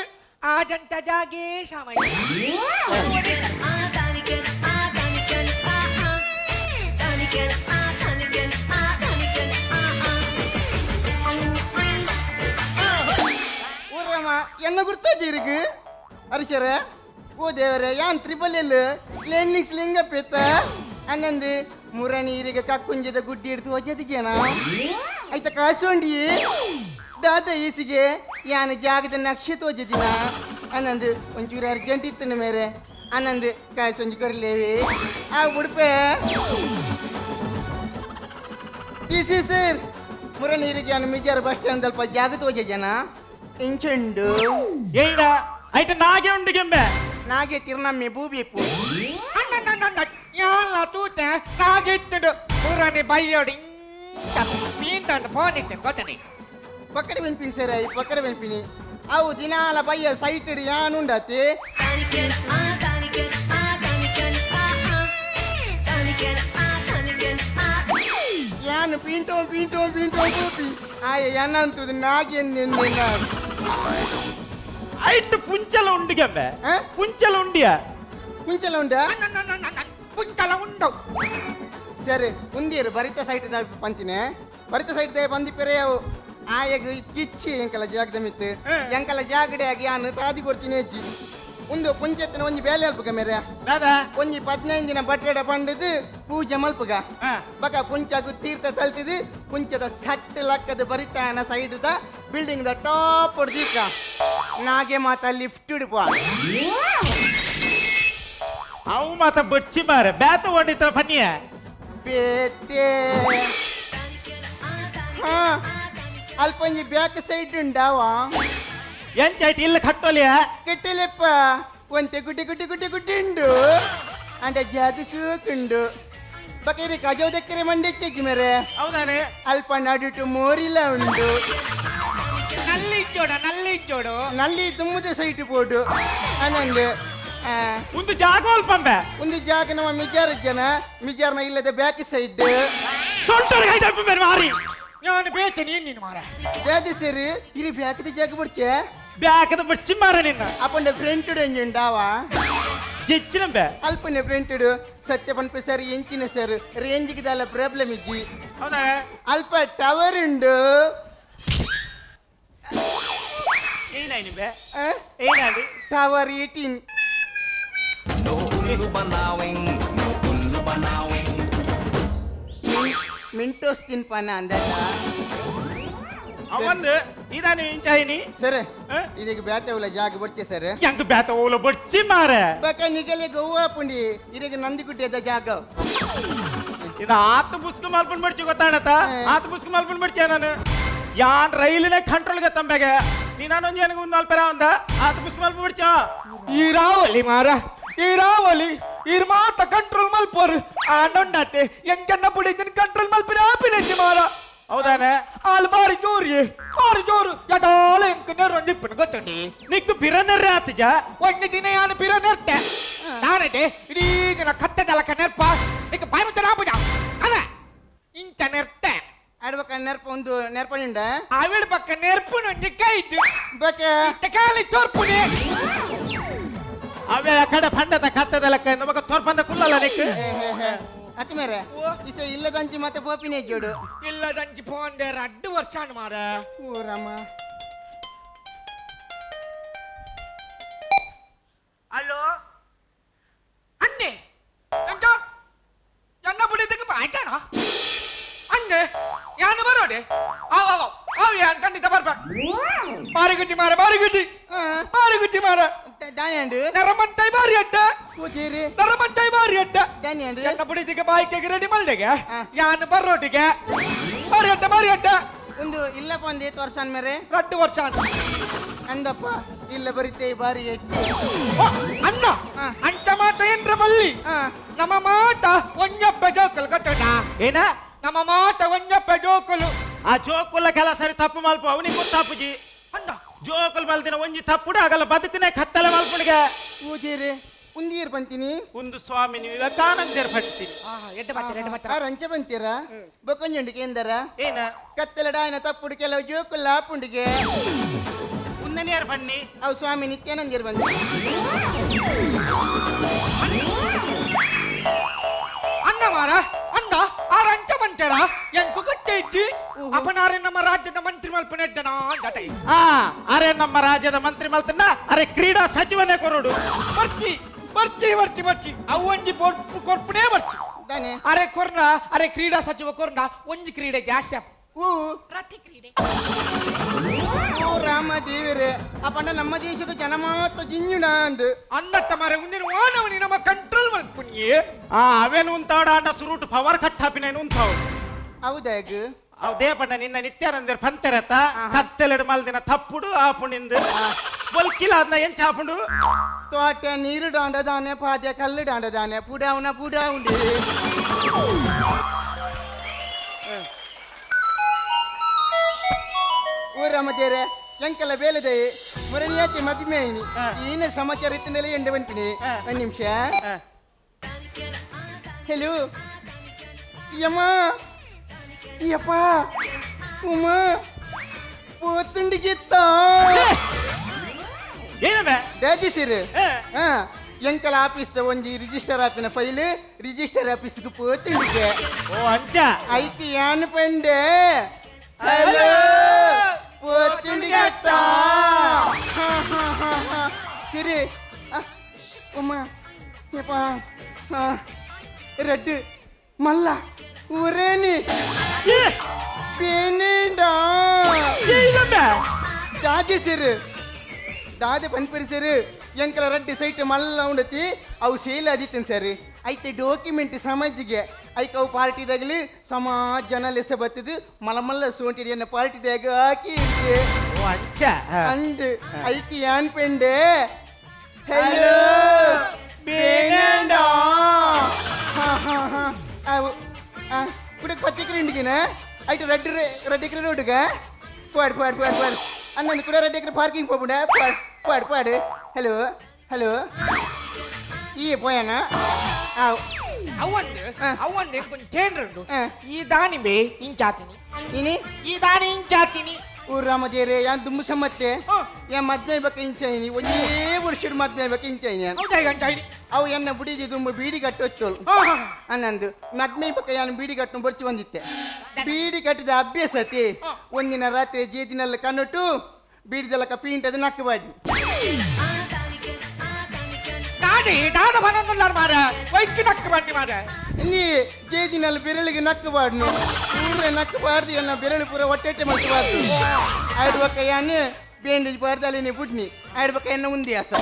ಆಜಂತ ಜಾಗೇ ಸಮಯ ಊರಮ್ಮ ಎನ್ನ ಗುರ್ತಾಜಿ ಅರಿಶರ ಓ ದೇವರೇ ಯಾನ್ ತ್ರಿಬಲ್ ಎಲ್ ಲೆನ್ನಿಕ್ಸ್ ಲಿಂಗ ಪೇತ ಅನ್ನಂದು ಮುರಣಿ ಈರಿಗೆ ಕಕ್ಕುಂಜದ ಗುಡ್ಡಿ ಹಿಡ್ದು ಒಜದಿ ಜನ ಆಯ್ತ ಕಾಸೋಂಡಿ ದಾದ ಈಸಿಗೆ ಯಾನ್ ಜಾಗದ ನಕ್ಷೆ ತೋಜದಿನ ಅನ್ನಂದು ಒಂಚೂರು ಅರ್ಜೆಂಟ್ ಇತ್ತು ಮೇರೆ ಅನ್ನಂದು ಕಾಸೊಂಜಿ ಕೊರ್ಲೇವಿ ಆ ಉಡುಪೆ ಟಿ ಸಿ ಸರ್ ಮುರಣೀರಿಗೆ ಯಾನ್ ಮಿಜಾರ್ ಬಸ್ ಸ್ಟ್ಯಾಂಡ್ ಅಲ್ಪ ಜಾಗ ತೋಜ ಜನ ಇಂಚುಂಡು ಏಯ್ಡ ಐಟ ನಾಗೆ ಉಂಡು ಗೆಂಬೆ ನಾಗೆ ತಿರ್ನಮ್ಮೆ ಬೂಬೇಪು ಯಾಲ ತೂತೆ ನಾಗಿತ್ತುಡು ಪುರಾಣಿ ಬೈಯೋಡು ಇಂತ ಪೀಂಟಂಡು ಫೋನ್ ಇತ್ತು ಗೊತ್ತನಿ ಪಕ್ಕಡೆ ಬೆನ್ಪಿನಿ ಸರ್ ಪಕ್ಕಡೆ ಬೆನ್ಪಿನಿ ಅವು ದಿನಾಲ ಬಯ್ಯ ಸೈಟ್ ಯಾನುಂಡತಿ ಯಾನು ಪೀಂಟೋ ಪೀಂಟೋ ಪೀಂಟೋ ಪೂಪಿ ಆಯ ಏನಂತುದು ನಾಗೆ ನಿನ್ನ ಐಟ್ ಪುಂಚಲ ಉಂಡು ಗೆಂಬೆ ಪುಂಚಲ ಉಂಡಿಯ ಪುಂಚಲ ಉಂಡ ಪುಂಚಲ ಉಂಡು ಸರಿ ಉಂದಿರು ಬರಿತ ಸೈಟ್ the ಪಂತಿನೆ ಬರಿತ ಸೈಟ್ the ಬಂದಿ ಪೆರೆಯವು ಆಯಗ್ ಕಿಚ್ಚಿ ಎಂಕಲ ಜಾಗದ ಮಿತ್ತು ಎಂಕಲ ಜಾಗಡೆ ಆಗಿ ಯಾನು ತಾದಿ ಕೊಡ್ತೀನಿ ಅಜ್ಜಿ ಒಂದು ಪುಂಚತ್ತಿನ ಒಂಜಿ ಬೇಲೆ ಅಲ್ಪಗ ಮೇರೆ ಒಂಜಿ 15 ದಿನ ಬಟ್ರೆಡ ಪಂಡದು ಪೂಜೆ ಮಲ್ಪಗ ಬಕ ಪುಂಚಗು ತೀರ್ಥ ತಲ್ತಿದು ಪುಂಚದ ಸಟ್ ಲಕ್ಕದ ಬರಿತಾನ side the building the top ಹೊಡ್ದೀಕ ನಾಗೆ ಮಾತ ಲಿಫ್ಟ್ ಇಡುಪ ಅವು ಮಾತ ಬಡ್ಚಿ ಮಾರೆ ಬ್ಯಾತ ಹೊಂಡಿತ್ರ ಪನ್ನಿಯ ಬೇತೆ ಹಾ ಅಲ್ಪಂಜಿ ಬ್ಯಾಕ್ ಸೈಡ್ ಉಂಡಾವ ಎಂಚಾಯ್ತು ಇಲ್ಲ ಕಟ್ಟೋಲಿಯ ಕಟ್ಟಲೆಪ್ಪ ಒಂತೆ ಗುಡ್ಡಿ ಗುಡ್ಡಿ ಗುಡ್ಡಿ ಗುಡ್ಡಿ ಉಂಡು ಅಂಡ ಜಾಗ ಸೂಕುಂಡು ಬಕೇರಿ ಕಜೋದಕ್ಕರೆ ಮಂಡೆಚ್ಚಿ ಮೇರೆ ಹೌದಾನೆ ಅಲ್ಪ ನಡುಟು ಮೋರಿಲ ಉಂಡು ನಲ್ಲಿ ಜೋಡ ನಲ್ಲಿ ಜೋಡು ನಲ್ಲಿ ತುಂಬುದ ಸೈಟ್ ಬೋಡು ಅನಂದು ಒಂದು ಜಾಗ ಅಲ್ಪಂಬೆ ಒಂದು ಜಾಗ ನಮ್ಮ ಮಿಜಾರ್ ಜನ ಮಿಜಾರ್ನ ಇಲ್ಲದ ಬ್ಯಾಕ್ ಸೈಡ್ ಮಾರಿ ನಾನು ಬೇತೆ ನೀನು ಮಾರ ಬೇದ ಸರಿ ಇರಿ ಬ್ಯಾಕ್ದ ಜಾಗ ಬಿಡ್ಚೆ ಬ್ಯಾಕದ ಬಡ್ಚಿ ಮಾರ ನಿನ್ನ ಅಪ್ಪಂಡ ಫ್ರಂಟ್ ಉಂಡಾವ ಗೆಚ್ಚಿನಂಬೆ ಅಲ್ಪನೆ ಫ್ರಂಟ್ ಸತ್ಯ ಪನ್ಪೆ ಸರ್ ಎಂಚಿನ ಸರ್ ರೇಂಜಿಗೆ ದಾಲ ಪ್ರಾಬ್ಲಮ್ ಇಜ್ಜಿ. ಹೌದಾ? ಅಲ್ಪ ಟವರ್ ಉಂಡು. ಏನಾಯ್ತು ಬೇ? ಆ? ಏನಾಡಿ? ಟವರ್ 18. ಮಿಂಟೋಸ್ ತಿನ್ಪಾನ ಅಂದಾಜ. ಅವಂದು ಇದಾನೆ ಇಂಚಾಯಿನಿ. ಸರ್. ಆ? ಇದಕ್ಕೆ ಬ್ಯಾತೆ ಉಲ್ಲ ಜಾಗ ಬರ್ಚೆ ಸರ್. ಹೆಂಗ್ ಬ್ಯಾತ ಓಲ ಬಡ್ಚಿ ಮಾರೆ. ಬಕ ನಿಗಲೆ ಗೋವಾ ಪುಂಡಿ ಇದಕ್ಕೆ ನಂದಿಗುಡ್ಡೆದ ಜಾಗ. ಇದು ಆತ ಬುಸ್ಕು ಮಲ್ಪನ್ ಬಡ್ಚಿ ಗೊತ್ತಾಣತ? ಆತ ಬುಸ್ಕು ಮಲ್ಪನ್ ಬಡ್ಚಿ ನಾನು ಯಾನ್ ರೈಲಿನ ಕಂಟ್ರೋಲ್ಗೆ ತಂಬೆಗೆ ನೀನಾನೊಂದು ನನಗೆ ಒಂದು ಅಲ್ಪರ ಒಂದ ಆತ ಬುಸ್ಕು ಮಲ್ಪ ಬಡ್ಚ. ಈ ರಾವಲಿ ಮಾರ, ಈ ರಾವಲಿ ಇರ್ ಮಾತ ಕಂಟ್ರೋಲ್ ಮಲ್ಪೋರು ಆಂಡೊಂಡಾತೆ ಎಂಕನ್ನ ಪುಡಿದಿನ ಕಂಟ್ರೋಲ್ ಮಲ್ಪರ ಆಪಿನೆಚ್ಚಿ ಮಾರ. ಹೌದಾನೆ? ಆಲ್ ಬಾರಿ ಜೋರಿ, ಬಾರಿ ಜೋರು ಎಡಾಲ ಎಂಕ ನೆರೊಂದಿಪ್ಪನ ಗೊತ್ತುಂಡಿ. ನಿಕ್ಕು ಬಿರನರ್ರೆ ಆತಜ. ಒಂದು ದಿನ ಯಾನು ಪಿರ ನೆರ್ತೆ ನಾನಡೆ ಇಡೀ ದಿನ ಕತ್ತದಲಕ ನೆರ್ಪ ನಿಕ್ಕ ಬಾಯಿ ಮುಚ್ಚ ನಾಪುಜ ಅನ ಇಂಚ ನೆರ್ತೆ. ಆಡ್ಬೇಕ ನೆರ್ಪ ಒಂದು ನೆರ್ಪಣಿಂಡ. ಅವಿಡ ಪಕ್ಕ ನೆರ್ಪುನೊಂಜಿ ಕೈತು. ಬಕ ಕಾಲಿ ತೋರ್ಪುನಿ. ಅವೇ ಆ ಕಡೆ ಪಂಡದ ಕತ್ತದಲಕ್ಕ ನಮಗ ತೋರ್ಪಂದ ಕುಲ್ಲಲ್ಲ ನಿಕ್ಕು. ಅತಿ ಮೇರೆ ಇಸ ಇಲ್ಲದಂಚಿ ಮತ್ತೆ ಪೋಪಿನೇ ಜೋಡು. ಇಲ್ಲದಂಚಿ ಪೋಂದೆ ರಡ್ಡು ವರ್ಷ ಮಾರ. ಓ ರಾಮ. ಹಲೋ ಅನ್ನೆ, ಎಂತ ಎನ್ನ ಪುಡಿದಕ್ಕೆ ಆಯ್ತಾನ ಅನ್ನೆ ಯಾನು ಬರೋಡೆ ಆವ್ ಆವ್ ಆವ್ ಯಾನ್ ಖಂಡಿತ ಬರ್ಬ. ಬಾರಿಗುಜ್ಜಿ ಮಾರ, ಬಾರಿಗುಜ್ಜಿ, ಬಾರಿಗುಜ್ಜಿ ಮಾರ. ದಾನಿಯಂಡು. ನರಮಂಟೈ ಬಾರಿ ಅಡ್ಡ. ಕೂತೀರಿ. ನರಮಂಟೈ ಬಾರಿ ಅಡ್ಡ. ದಾನಿಯಂಡು. ಎನ್ನ ಪುಡಿದಿಗೆ ಬಾಯ್ಕೆಗೆ ರೆಡಿ ಮಲ್ದೆಗೆ ಯಾನು ಬರೋಟಿಗೆ ಬಾರಿ ಅಡ್ಡ, ಬಾರಿ ಅಡ್ಡ. ಒಂದು ಇಲ್ಲಪ್ಪ ಒಂದು ಏತ್ ವರ್ಷ ಅಂದ್ಮೇಲೆ? ರಡ್ಡು ವರ್ಷ. ಅಂದಪ್ಪ ಇಲ್ಲ ಬರಿತೇ ಬಾರಿ ಎಟ್ಟು. ಓ, ಅಣ್ಣ. ಅಂಚ ಮಾತ ಏನ್ರ ಬಲ್ಲಿ. ನಮ್ಮ ಮಾತ ಒಂಜಪ್ಪ ಜೋಕಲ್ ಗೊತ್ತುಂಟಾ? ಏನ? ನಮ್ಮ ಮಾತ ಒಂಜಪ್ಪ ಜೋಕುಲು. ಆ ಜೋಕುಲ್ಲ ಕೆಲ ಸರಿ ತಪ್ಪು ಮಲ್ಪ ಅವನಿಗೆ ಗೊತ್ತಾಪುಜಿ. ಅಣ್ಣ. ಜೋಕುಲ್ ಮಲ್ದಿನ ಒಂಜಿ ತಪ್ಪುಡು ಆಗಲ್ಲ ಬದುಕನೆ ಕತ್ತಲೆ ಮಲ್ಪುಡಿಗೆ. ಪೂಜೀರಿ ಉಂದೀರ್ ಬಂತೀನಿ. ಒಂದು ಸ್ವಾಮಿ ವಿವೇಕಾನಂದರ್ ಪಡ್ತೀನಿ. ಎಡ್ಡೆ ಬಾತ್ರ, ಎಡ್ಡೆ ಬಾತ್ರ. ಆ ರಂಚ ಬಂತೀರ ಬೊಕೊಂಜುಂಡಿಗೆ ಎಂದರ? ಏನ? ಕತ್ತಲಡ ಆಯ್ನ ತಪ್ಪುಡು ಕೆಲವು ಜೋಕುಲ್ಲ ಆಪುಂಡಿಗೆ. ಉಂದನಿಯರ್ ಬನ್ನಿ. ಅವು ಸ್ವಾಮಿ ನಿತ್ಯಾನಂದಿರ್ ಬಂದಿ. ಅಣ್ಣ ಮಾರ, ಅಣ್ಣ ಆ ರಂಚ ಬಂತೇರ ಎಂಕು ಗೊತ್ತೈತಿ ಅಪನಾರೆ ನಮ್ಮ ರಾಜ್ಯದ ಮಂತ್ರಿ ಮಲ್ಪನೆಡ್ಡನ ಅಂದತೈ. ಆ ಅರೆ ನಮ್ಮ ರಾಜ್ಯದ ಮಂತ್ರಿ ಮಲ್ತನ ಅರೆ ಕ್ರೀಡಾ ಸಚಿವನೇ ಕೊರಡು. ಬರ್ಚಿ ಬರ್ಚಿ ಬರ್ಚಿ ಬರ್ಚಿ ಅವು ಒಂಜಿ ಕೊರ್ಪುನೇ ಬರ್ಚಿ. ದಾನೆ? ಅರೆ ಕೊರ್ನ, ಅರೆ ಕ್ರೀಡಾ ಸಚಿವ ಕೊರ್ನ ಒಂಜಿ ಕ್ರೀಡೆ ಜಾಸ್ತಿ ಆಪ್. ಊ ರತಿ ಕ್ರೀಡೆ. ಓ ರಾಮ ದೇವರೇ, ಅಪ್ಪಣ್ಣ ನಮ್ಮ ದೇಶದ ಜನ ಮಾತ್ರ ಜಿಂಜುಣ ಅಂದು. ಅನ್ನತ್ತ ಮಾರೆ ಉಂದಿನ ವಾನವನಿ ನಮ್ಮ ಕಂಟ್ರೋಲ್ ಮಲ್ಪುಣ್ಯೆ. ಆ ಅವೇನು ಉಂತಾಡ ಅಣ್ಣ ಸುರುಟು ಪವರ್ ಕಟ್ ಹಾಪಿನೇನು ಉಂತಾವು. ಹೌದಾಗ? ಅವ್ ದೇಪಣ್ಣ ನಿನ್ನ ನಿತ್ಯಾನಂದರ್ ಪಂತೆರತ ಕತ್ತೆಲೆಡು ಮಲ್ದಿನ ತಪ್ಪುಡು ಆಪುಣಿಂದು ಬೊಲ್ಕಿಲ ಅದನ್ನ ಎಂಚ ಆಪುಂಡು. ತೋಟ ನೀರು ಡಾಂಡದಾನೆ ಪಾದ್ಯ ಕಲ್ಲು ಡಾಂಡದಾನೆ ಪುಡಾವುನ ಪುಡಾವುಂಡಿ. ಊರಮ್ಮ ದೇರೆ ಎಂಕೆಲ್ಲ ಬೇಲೆದೆ ಮುರಣಿಯಾಚೆ ಮದುವೆ ಆಯ್ನಿ ಈನ ಸಮಾಚಾರ ಇತ್ತಿನೆಲ್ಲ ಎಂಡೆ ಬಂತೀನಿ. ಒಂದು ನಿಮಿಷ. ಹಲೋ ಯಮ್ಮ ಯಪ್ಪ ಉಮ್ಮ ಪೋತುಂಡಿಗಿತ್ತ. ಏನಮ್ಮ? ದಾಜಿ ಸಿರ್ ಎಂಕಲ ಆಫೀಸ್ ಒಂಜಿ ರಿಜಿಸ್ಟರ್ ಆಪಿನ ಫೈಲ್ ರಿಜಿಸ್ಟರ್ ಆಫೀಸ್ಗೆ ಪೋತುಂಡಿಗೆ. ಓ ಅಂಚ. ಐತಿ ಯಾನ್ ಪಂಡೆ ಹಲೋ ಪೋತುಂಡಿಗತ್ತ ಸಿರಿ ಉಮ್ಮ ಯಪ್ಪ ರೆಡ್ ಮಲ್ಲ ಊರೇನಿ ಪೇನಿಂಡ. ದಾಜಿ ಸಿರು ದಾದೆ ಪನ್ಪರಿ ಸರ್ ಎಂಕಲ ರಡ್ಡಿ ಸೈಟ್ ಮಲ್ಲ ಉಂಡತಿ ಅವು ಸೇಲ್ ಆದಿತ್ತನ್ ಸರ್ ಐತೆ ಡಾಕ್ಯುಮೆಂಟ್ ಸಮಾಜಿಗೆ ಐಕ್ ಅವು ಪಾರ್ಟಿದಾಗಲಿ ಸಮಾಜ ಜನ ಲೆಸ ಬತ್ತದು ಮಲ್ಲ ಮಲ್ಲ ಸೋಂಟಿರಿ ಎನ್ನ ಪಾರ್ಟಿದಾಗ ಹಾಕಿ ಇರ್ಗೆ. ಓ ಅಂಚ. ಅಂದ್ ಐಕ್ ಯಾನ್ ಪೆಂಡೆ ಹಲೋ ಬೇನಂಡ ಹಾ ಹಾ ಹಾ ಅವು ಕುಡ ಪತ್ತಿಕ್ರೆ ಇಂಡಿಗಿನ ಐಟ್ ರೆಡ್ ರೆಡ್ ಎಕರೆ ರೋಡ್ಗ ಪಾಡ್ ಪಾಡ್ ಪಾಡ್ ಪಾಡ್ ಅನ್ನೊಂದು ಕೂಡ ರೆಡ್ ಎಕರೆ ಪಾರ್ಕಿಂಗ್ ಹೋಗ್ಬಿಡ ಪಾಡ್ ಪಾಡ್ ಪಾಡ್ ಹಲೋ ಹಲೋ ಈ ಪೋಯನ ಅವಂದು ಅವಂದು కొంచెం ಉಂಡು. ಆ. ಈ ದಾನಿಂಬೆ ಇಂಚಾತಿನಿ. ಇನಿ ಈ ದಾನಿ ಇಂಚಾತಿನಿ. ಊರಾಮದೇರೆ ಯಾನ್ ದುಮ್ಮು ಸಮ್ಮತ್ತೆ ಯಾ ಮದ್ಮೆ ಬಕ್ಕ ಇಂಚೈನಿ ಒಂದೇ ವರ್ಷದ ಮದ್ಮೆ ಬಕ್ಕ ಇಂಚೈನಿ ಅವು ಎನ್ನ ಬುಡಿದಿ ದುಂಬು ಬೀಡಿ ಕಟ್ಟು ಹೊಚ್ಚೋಳು ಅನ್ನಂದು ಮದ್ಮೆ ಬಕ್ಕ ಯಾನು ಬೀಡಿ ಕಟ್ಟು ಬೊರ್ಚಿ ಬಂದಿತ್ತೆ ಬೀಡಿ ಕಟ್ಟಿದ ಅಭ್ಯಾಸತಿ ಒಂದಿನ ರಾತ್ರಿ ಜೇದಿನೆಲ್ಲ ಕಣ್ಣುಟ್ಟು ಬೀಡಿದೆಲ್ಲ ಪೀಂಟದ ನಕ್ಕು ಬಾಡಿ ನಾಡಿ ದಾದ ಬನಂದುಲ್ಲಾರ್ ಮಾರ ವೈಕ್ ನಕ್ಕು ಬನ್ನಿ ಮಾರ ನೀ ಜೇದಿನಲ್ಲಿ ಬೆರಳಿಗೆ ನಕ್ಕು ಬಾಡ್ನು ಪೂರ ನಕ್ಕು ಬಾರ್ದು ಎನ್ನ ಬೆರಳು ಪೂರ ಹೊಟ್ಟೆ ಮಲ್ತು ಆಡ್ಬಕ್ಕ ಯಾನು ಬೇಂಡೇಜ್ ಬಾರ್ದು ಅಲ್ಲಿ ಬುಡ್ನಿ ಆಡ್ಬಕ್ಕ ಎನ್ನ ಉಂದಿ ಅಸ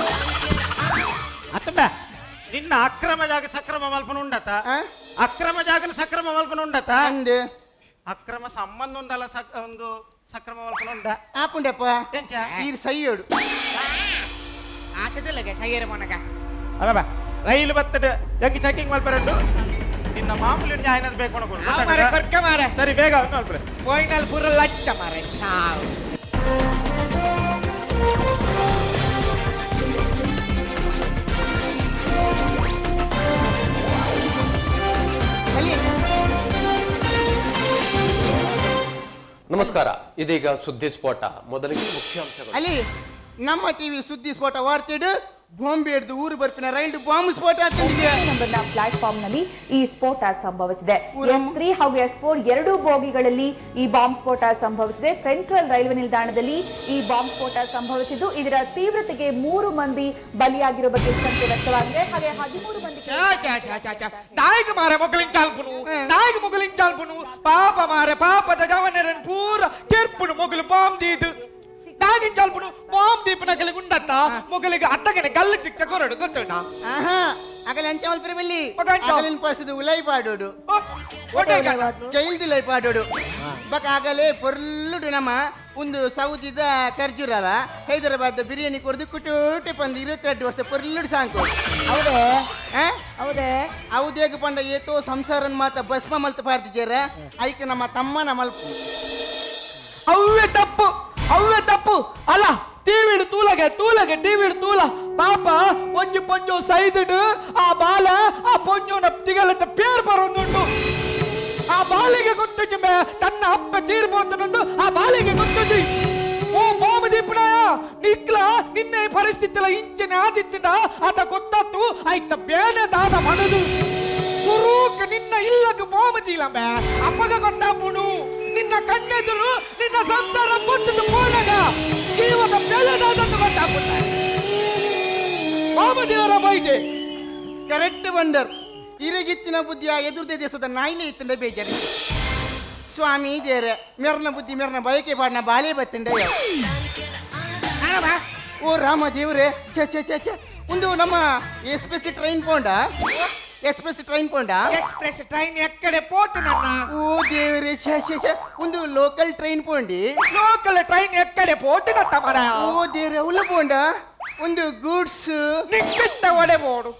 ಅತ್ತಂಬ ನಿನ್ನ ಅಕ್ರಮ ಜಾಗ ಸಕ್ರಮ ಮಲ್ಪನ ಉಂಡತ ಅಕ್ರಮ ಜಾಗನ ಸಕ್ರಮ ಮಲ್ಪನ ಉಂಡತ ಅಂದು ಅಕ್ರಮ ಸಂಬಂಧ ಉಂಡಲ್ಲ ಒಂದು ಸಕ್ರಮ ಮಲ್ಪನ ಉಂಡ ಆಪುಂಡಪ್ಪ ಎಂಚ ಈರ್ ಸೈಯೋಡು ಆಸೆದಲ್ಲಗೆ ಸೈಯರ ಮೊನಗ ಅಲ್ಲ ರೈಲು ಬತ್ತಡ ಜಗ್ಗಿ ಚೆಕಿಂಗ್ ಮಲ್ಪರಂಡು ನಿನ್ನ ಮಾಮೂಲಿ ನ್ಯಾಯನದು ಬೇಕು ಮಾರೆ ಕೊರ್ಕ ಮಾರೆ ಸರಿ ಬೇಗ ಮಲ್ಪರೆ ಪೋಯಿನಲ್ ಪೂರ ಲಚ್ಚ ಮಾರೆ ಸಾವು ನಮಸ್ಕಾರ, ಇದೀಗ ಸುದ್ದಿ ಸ್ಫೋಟ. ಮೊದಲಿಗೆ ಮುಖ್ಯಾಂಶಗಳು. ಅಲ್ಲಿ ನಮ್ಮ ಟಿವಿ ಸುದ್ದಿ ಸ್ಫೋಟ ವಾರ್ತೆಡು ಬಾಂಬೆ ಹಿಡಿದು ಊರು ಬರ್ಪಿನ ರೈಲು ಬಾಂಬ್ ಸ್ಫೋಟ ಆಗ್ತಿದೆ. ನಂಬರ್ನ ಪ್ಲಾಟ್ಫಾರ್ಮ್ ನಲ್ಲಿ ಈ ಸ್ಫೋಟ ಸಂಭವಿಸಿದೆ. S3 ಹಾಗೂ S4 ಎರಡೂ ಬೋಗಿಗಳಲ್ಲಿ ಈ ಬಾಂಬ್ ಸ್ಫೋಟ ಸಂಭವಿಸಿದೆ. ಸೆಂಟ್ರಲ್ ರೈಲ್ವೆ ನಿಲ್ದಾಣದಲ್ಲಿ ಈ ಬಾಂಬ್ ಸ್ಫೋಟ ಸಂಭವಿಸಿದ್ದು ಇದರ ತೀವ್ರತೆಗೆ 3 ಮಂದಿ ಬಲಿಯಾಗಿರುವ ಬಗ್ಗೆ ಶಂಕೆ ವ್ಯಕ್ತವಾಗಿದೆ. ಹಾಗೆ 13 ಮಂದಿ ನಾಯಿಗೆ ಮಾರೆ ಮೊಗಲಿಂಚಾಲ್ಪುನು ನಾಯಿಗೆ ಮೊಗಲಿಂಚಾಲ್ಪುನು ಪಾಪ ಮಾರೆ ಪಾಪದ ಜವನರನ್ ಪೂರ ಕೆರ್ಪುನು ಮೊಗಲು ಬಾಂಬ್ ದೀದು ನಾಗಿನ ಚಾಲ್ಪುನು ಬಾಂಬ್ ದೀಪನ ಗುಂಡತ್ತ ಮೊಗಲಿಗೆ ಅತ್ತಗನೆ ಗಲ್ಲು ಚಿಕ್ಕ ಕೊರಡು ಗೊತ್ತುಂಡ. ಅಗಲ ಎಂಚ ಮಲ್ಪರೆ ಬಲ್ಲಿ ಅಗಲಿನ ಪಸುದು ಉಲೈ ಪಾಡೋಡು ಜೈಲ್ದು ಉಲೈ ಪಾಡೋಡು ಬಕ ಆಗಲೇ ಪೊರ್ಲುಡು ನಮ್ಮ ಒಂದು ಸೌದಿದ ಖರ್ಜೂರಲ್ಲ ಹೈದರಾಬಾದ್ ಬಿರಿಯಾನಿ ಕೊರ್ದು ಕುಟುಟೆ ಪಂದು 22 ವರ್ಷ ಪೊರ್ಲುಡು ಸಾಂಕು. ಹೌದೇ ಹೌದೇ ಹೌದೇಗ ಪಂಡ ಏತೋ ಸಂಸಾರನ್ ಮಾತ ಭಸ್ಮ ಮಲ್ತು ಪಾಡ್ದಿಜೇರ ಐಕ ನಮ್ಮ ತಮ್ಮನ ಮಲ್ಪು. ಅವೇ ತಪ್ಪು ಅವೇ ತಪ್ಪು ಅಲ್ಲ ಟಿವಿಡು ತೂಲಗೆ ತೂಲಗೆ ಟಿವಿಡು ತೂಲ ಪಾಪ ಒಂಜಿ ಪೊಂಜೋ ಸೈದುಡು ಆ ಬಾಲ ಆ ಪೊಂಜೋನ ತಿಗಲತ್ತ ಪೇರ್ ಬರೋದುಂಟು. ಆ ಬಾಲಿಗೆ ಗೊತ್ತುಂಟು ತನ್ನ ಅಪ್ಪ ತೀರ್ಬೋತನುಂಟು ಆ ಬಾಲಿಗೆ ಗೊತ್ತುಂಟು. ಓ ಬಾಮ ದೀಪನಾಯ ನಿಕ್ಲ ನಿನ್ನೆ ಪರಿಸ್ಥಿತಿಲ ಇಂಚಿನ ಆದಿತ್ತಿನ ಆತ ಗೊತ್ತಾತು ಆಯ್ತ ಬೇನೆ ದಾದ ಮನದು ಸುರೂಕ್ ನಿನ್ನ ಇಲ್ಲಗ ಬಾಮದಿಲಂಬೆ ಅಪ್ಪಗ ಗೊತ್ತಾಪುಣು ನಿನ್ನ ಕಣ್ಣೆದುರು ನಿನ್ನ ಸಂಸಾರ ಪೊಟ್ಟದು ಪೋನಗ ಜೀವದ ಬೆಲೆದಾದನ್ನು ಗೊತ್ತಾಪುಣ ಬಾಮದೇವರ ಬೈದೆ ಕರೆಕ್ಟ್ ಬಂಡರ್ ಇರಗಿತ್ತಿನ ಬುದ್ಧಿಯ ಎದುರ್ದೆ ದೇಶದ ನಾಯಿಲೆ ಇತ್ತಂಡೆ ಬೇಜಾರಿ ಸ್ವಾಮಿ ದೇರೆ ಮೆರ್ನ ಬುದ್ಧಿ ಮೆರ್ನ ಬಯಕೆ ಪಾಡ್ನ ಬಾಳೆ ಬತ್ತಂಡೆ. ಓ ರಾಮ ದೇವ್ರೆ ಛೇ ಛೇ ಛೇ ಛೇ ಒಂದು ನಮ್ಮ ಎಕ್ಸ್ಪ್ರೆಸ್ ಟ್ರೈನ್ ಪೋಂಡ ಎಕ್ಸ್ಪ್ರೆಸ್ ಟ್ರೈನ್ ಪೋಂಡ ಎಕ್ಸ್ಪ್ರೆಸ್ ಟ್ರೈನ್ ಎಕ್ಕಡೆ ಪೋಟು ನನ್ನ. ಓ ದೇವರೇ ಛೇ ಛೇ ಛೇ ಒಂದು ಲೋಕಲ್ ಟ್ರೈನ್ ಪೋಂಡಿ ಲೋಕಲ್ ಟ್ರೈನ್ ಎಕ್ಕಡೆ ಪೋಟು ನತ್ತ ಮರ. ಓ ದೇವ್ರೆ ಉಲ್ಲ ಪೋಂಡ ಒಂದು ಗೂಡ್ಸ್ ನಿಕ್ಕಿಟ್ಟ ಒಡೆ ಬೋಡು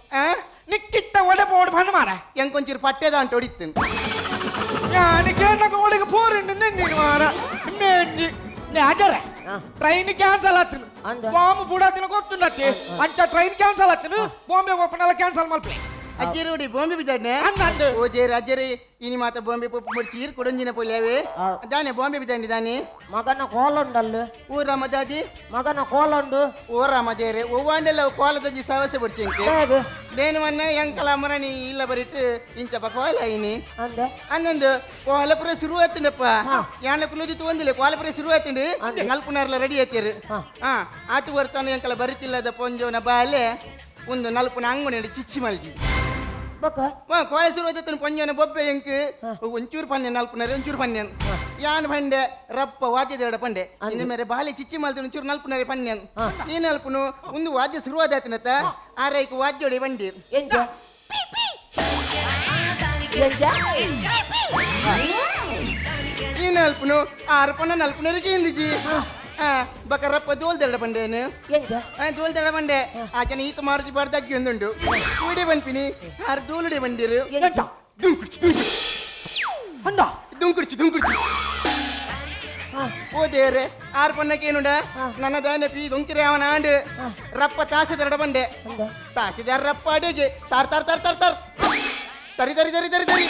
ನಿಕ್ಕಿಟ್ಟ ಒಡೆ ಬೋಡು ಬಣ್ಣ ಮಾರ ಎಂಕೊಂಚೂರು ಪಟ್ಟೆದ ಅಂಟ ಹೊಡಿತು ഞാൻ കേട്ട ഓളിಗೆ ಪೋರಿಂಡು ನಿಂದಿನ ಮಾರ ಮೇಂಜಿ ಅಜರೆ ಟ್ರೈನ್ ಕ್ಯಾನ್ಸಲ್ ಆತನು ಬಾಂಬ್ ಬುಡಾತಿನ ಗೊತ್ತುಂಡತ್ತೆ ಅಂಚ ಟ್ರೈನ್ ಕ್ಯಾನ್ಸಲ್ ಆತನು ಬಾಂಬೆ ಓಪನ್ ಕ್ಯಾನ್ಸಲ್ ಮಲ್ಪಲೆ ಅಜ್ಜೇರಿ ಉಡಿ ಬಾಂಬೆ ಬಿದ್ದಾನೆ ಓ ದೇವ್ರೆ ಅಜ್ಜೇರಿ ಇನಿ ಮಾತ ಬಾಂಬೆ ಪೊಪ್ಪು ಮುಡ್ಚಿ ಈರ್ ಕೊಡೊಂಜಿನ ಪೊಲ್ಯಾವೆ ದಾನೆ ಬಾಂಬೆ ಬಿದ್ದಾನೆ ದಾನೆ ಮಗನ ಕೋಲುಂಡಲ್ಲು ಓ ರಾಮ ದಾದಿ ಮಗನ ಕೋಲುಂಡು ಓ ರಾಮ ದೇವ್ರೆ ಒವ್ವಾಂಡೆಲ್ಲ ಕೋಲದೊಂಜಿ ಸವಸೆ ಬಡ್ಚಿಂಕೆ ನೇನು ಮನ್ನ ಎಂಕಲ ಮರಣಿ ಇಲ್ಲ ಬರಿಟ್ಟು ಇಂಚಪ್ಪ ಕೋಲ ಐನಿ ಅಂದಂದು ಕೋಲಪುರ ಶುರು ಆತಂಡಪ್ಪ ಯಾಣ ಕುಲುದಿ ತೋಂದಿಲ್ಲ ಕೋಲಪುರ ಶುರು ಆತಂಡು ನಲ್ಪುನಾರ್ಲ ರೆಡಿ ಆತೀರು ಹಾ ಆತು ಬರ್ತಾನೆ ಎಂಕಲ ಬರಿತಿಲ್ಲದ ಪೊಂಜೋನ ಬಾಲೆ ಒಂದು ನಲ್ಪುನ ಅಂಗುಣಿ ಚಿಚ್ಚಿ ಮಲ್ಗಿ ಕೋಲ ಶುರು ಆಯ್ತು ಪೊಂಜೋನ ಬೊಬ್ಬೆ ಎಂಕ್ ಒಂಚೂರು ಪನ್ನೆ ನಲ್ಪುನಾರೆ ಒಂಚೂರು ಪನ್ನೆನ್ ಯಾನ್ ಪಂಡೆ ರಪ್ಪ ವಾದ್ಯದ ಪಂಡೆ ಇನ್ನು ಮೇರೆ ಬಾಲೆ ಚಿಚ್ಚಿ ಮಲ್ತು ಒಂಚೂರು ನಲ್ಪುನಾರೆ ಪನ್ನೆನ್ ಈ ನಲ್ಪುನು ಒಂದು ವಾದ್ಯ ಶುರುವಾದಾತನತ್ತ ಆರೈಕ್ ವಾದ್ಯೋಡಿ ಬಂಡೀರ್ ಈ ನಲ್ಪುನು ಆರು ಪನ್ನ ನಲ್ಪುನರಿಗೆ ಇಂದಿಜಿ ಬಕರಪ್ಪ ದೋಲ್ದೆರಡ ಪಂಡೇನು ದೋಲ್ದೆರಡ ಬಂಡೆ ಆ ಜನ ಈತ ಮಾರುತಿ ಬಾರ್ದಾಗಿ ಒಂದುಂಡು ಕೂಡೆ ಬಂಪಿನಿ ಆರು ದೋಲುಡೆ ಬಂದಿರು ದುಂಕುಡ್ಚಿ ದುಂಕುಡ್ಚಿ ದುಂಕುಡ್ಚಿ ಓ ದೇವ್ರೆ ಆರು ಪನ್ನಕ್ಕೇನುಂಡ ನನ್ನ ದಾನೆ ಪಿ ದೊಂಕಿರೆ ಅವನ ಆಂಡು ರಪ್ಪ ತಾಸೆದರಡ ಬಂಡೆ ತಾಸಿದಾರ ರಪ್ಪ ಅಡಿಗೆ ತಾರ್ ತಾರ್ ತಾರ್ ತಾರ್ ತಾರ್ ತರಿ ತರಿ ತರಿ ತರಿ ತರಿ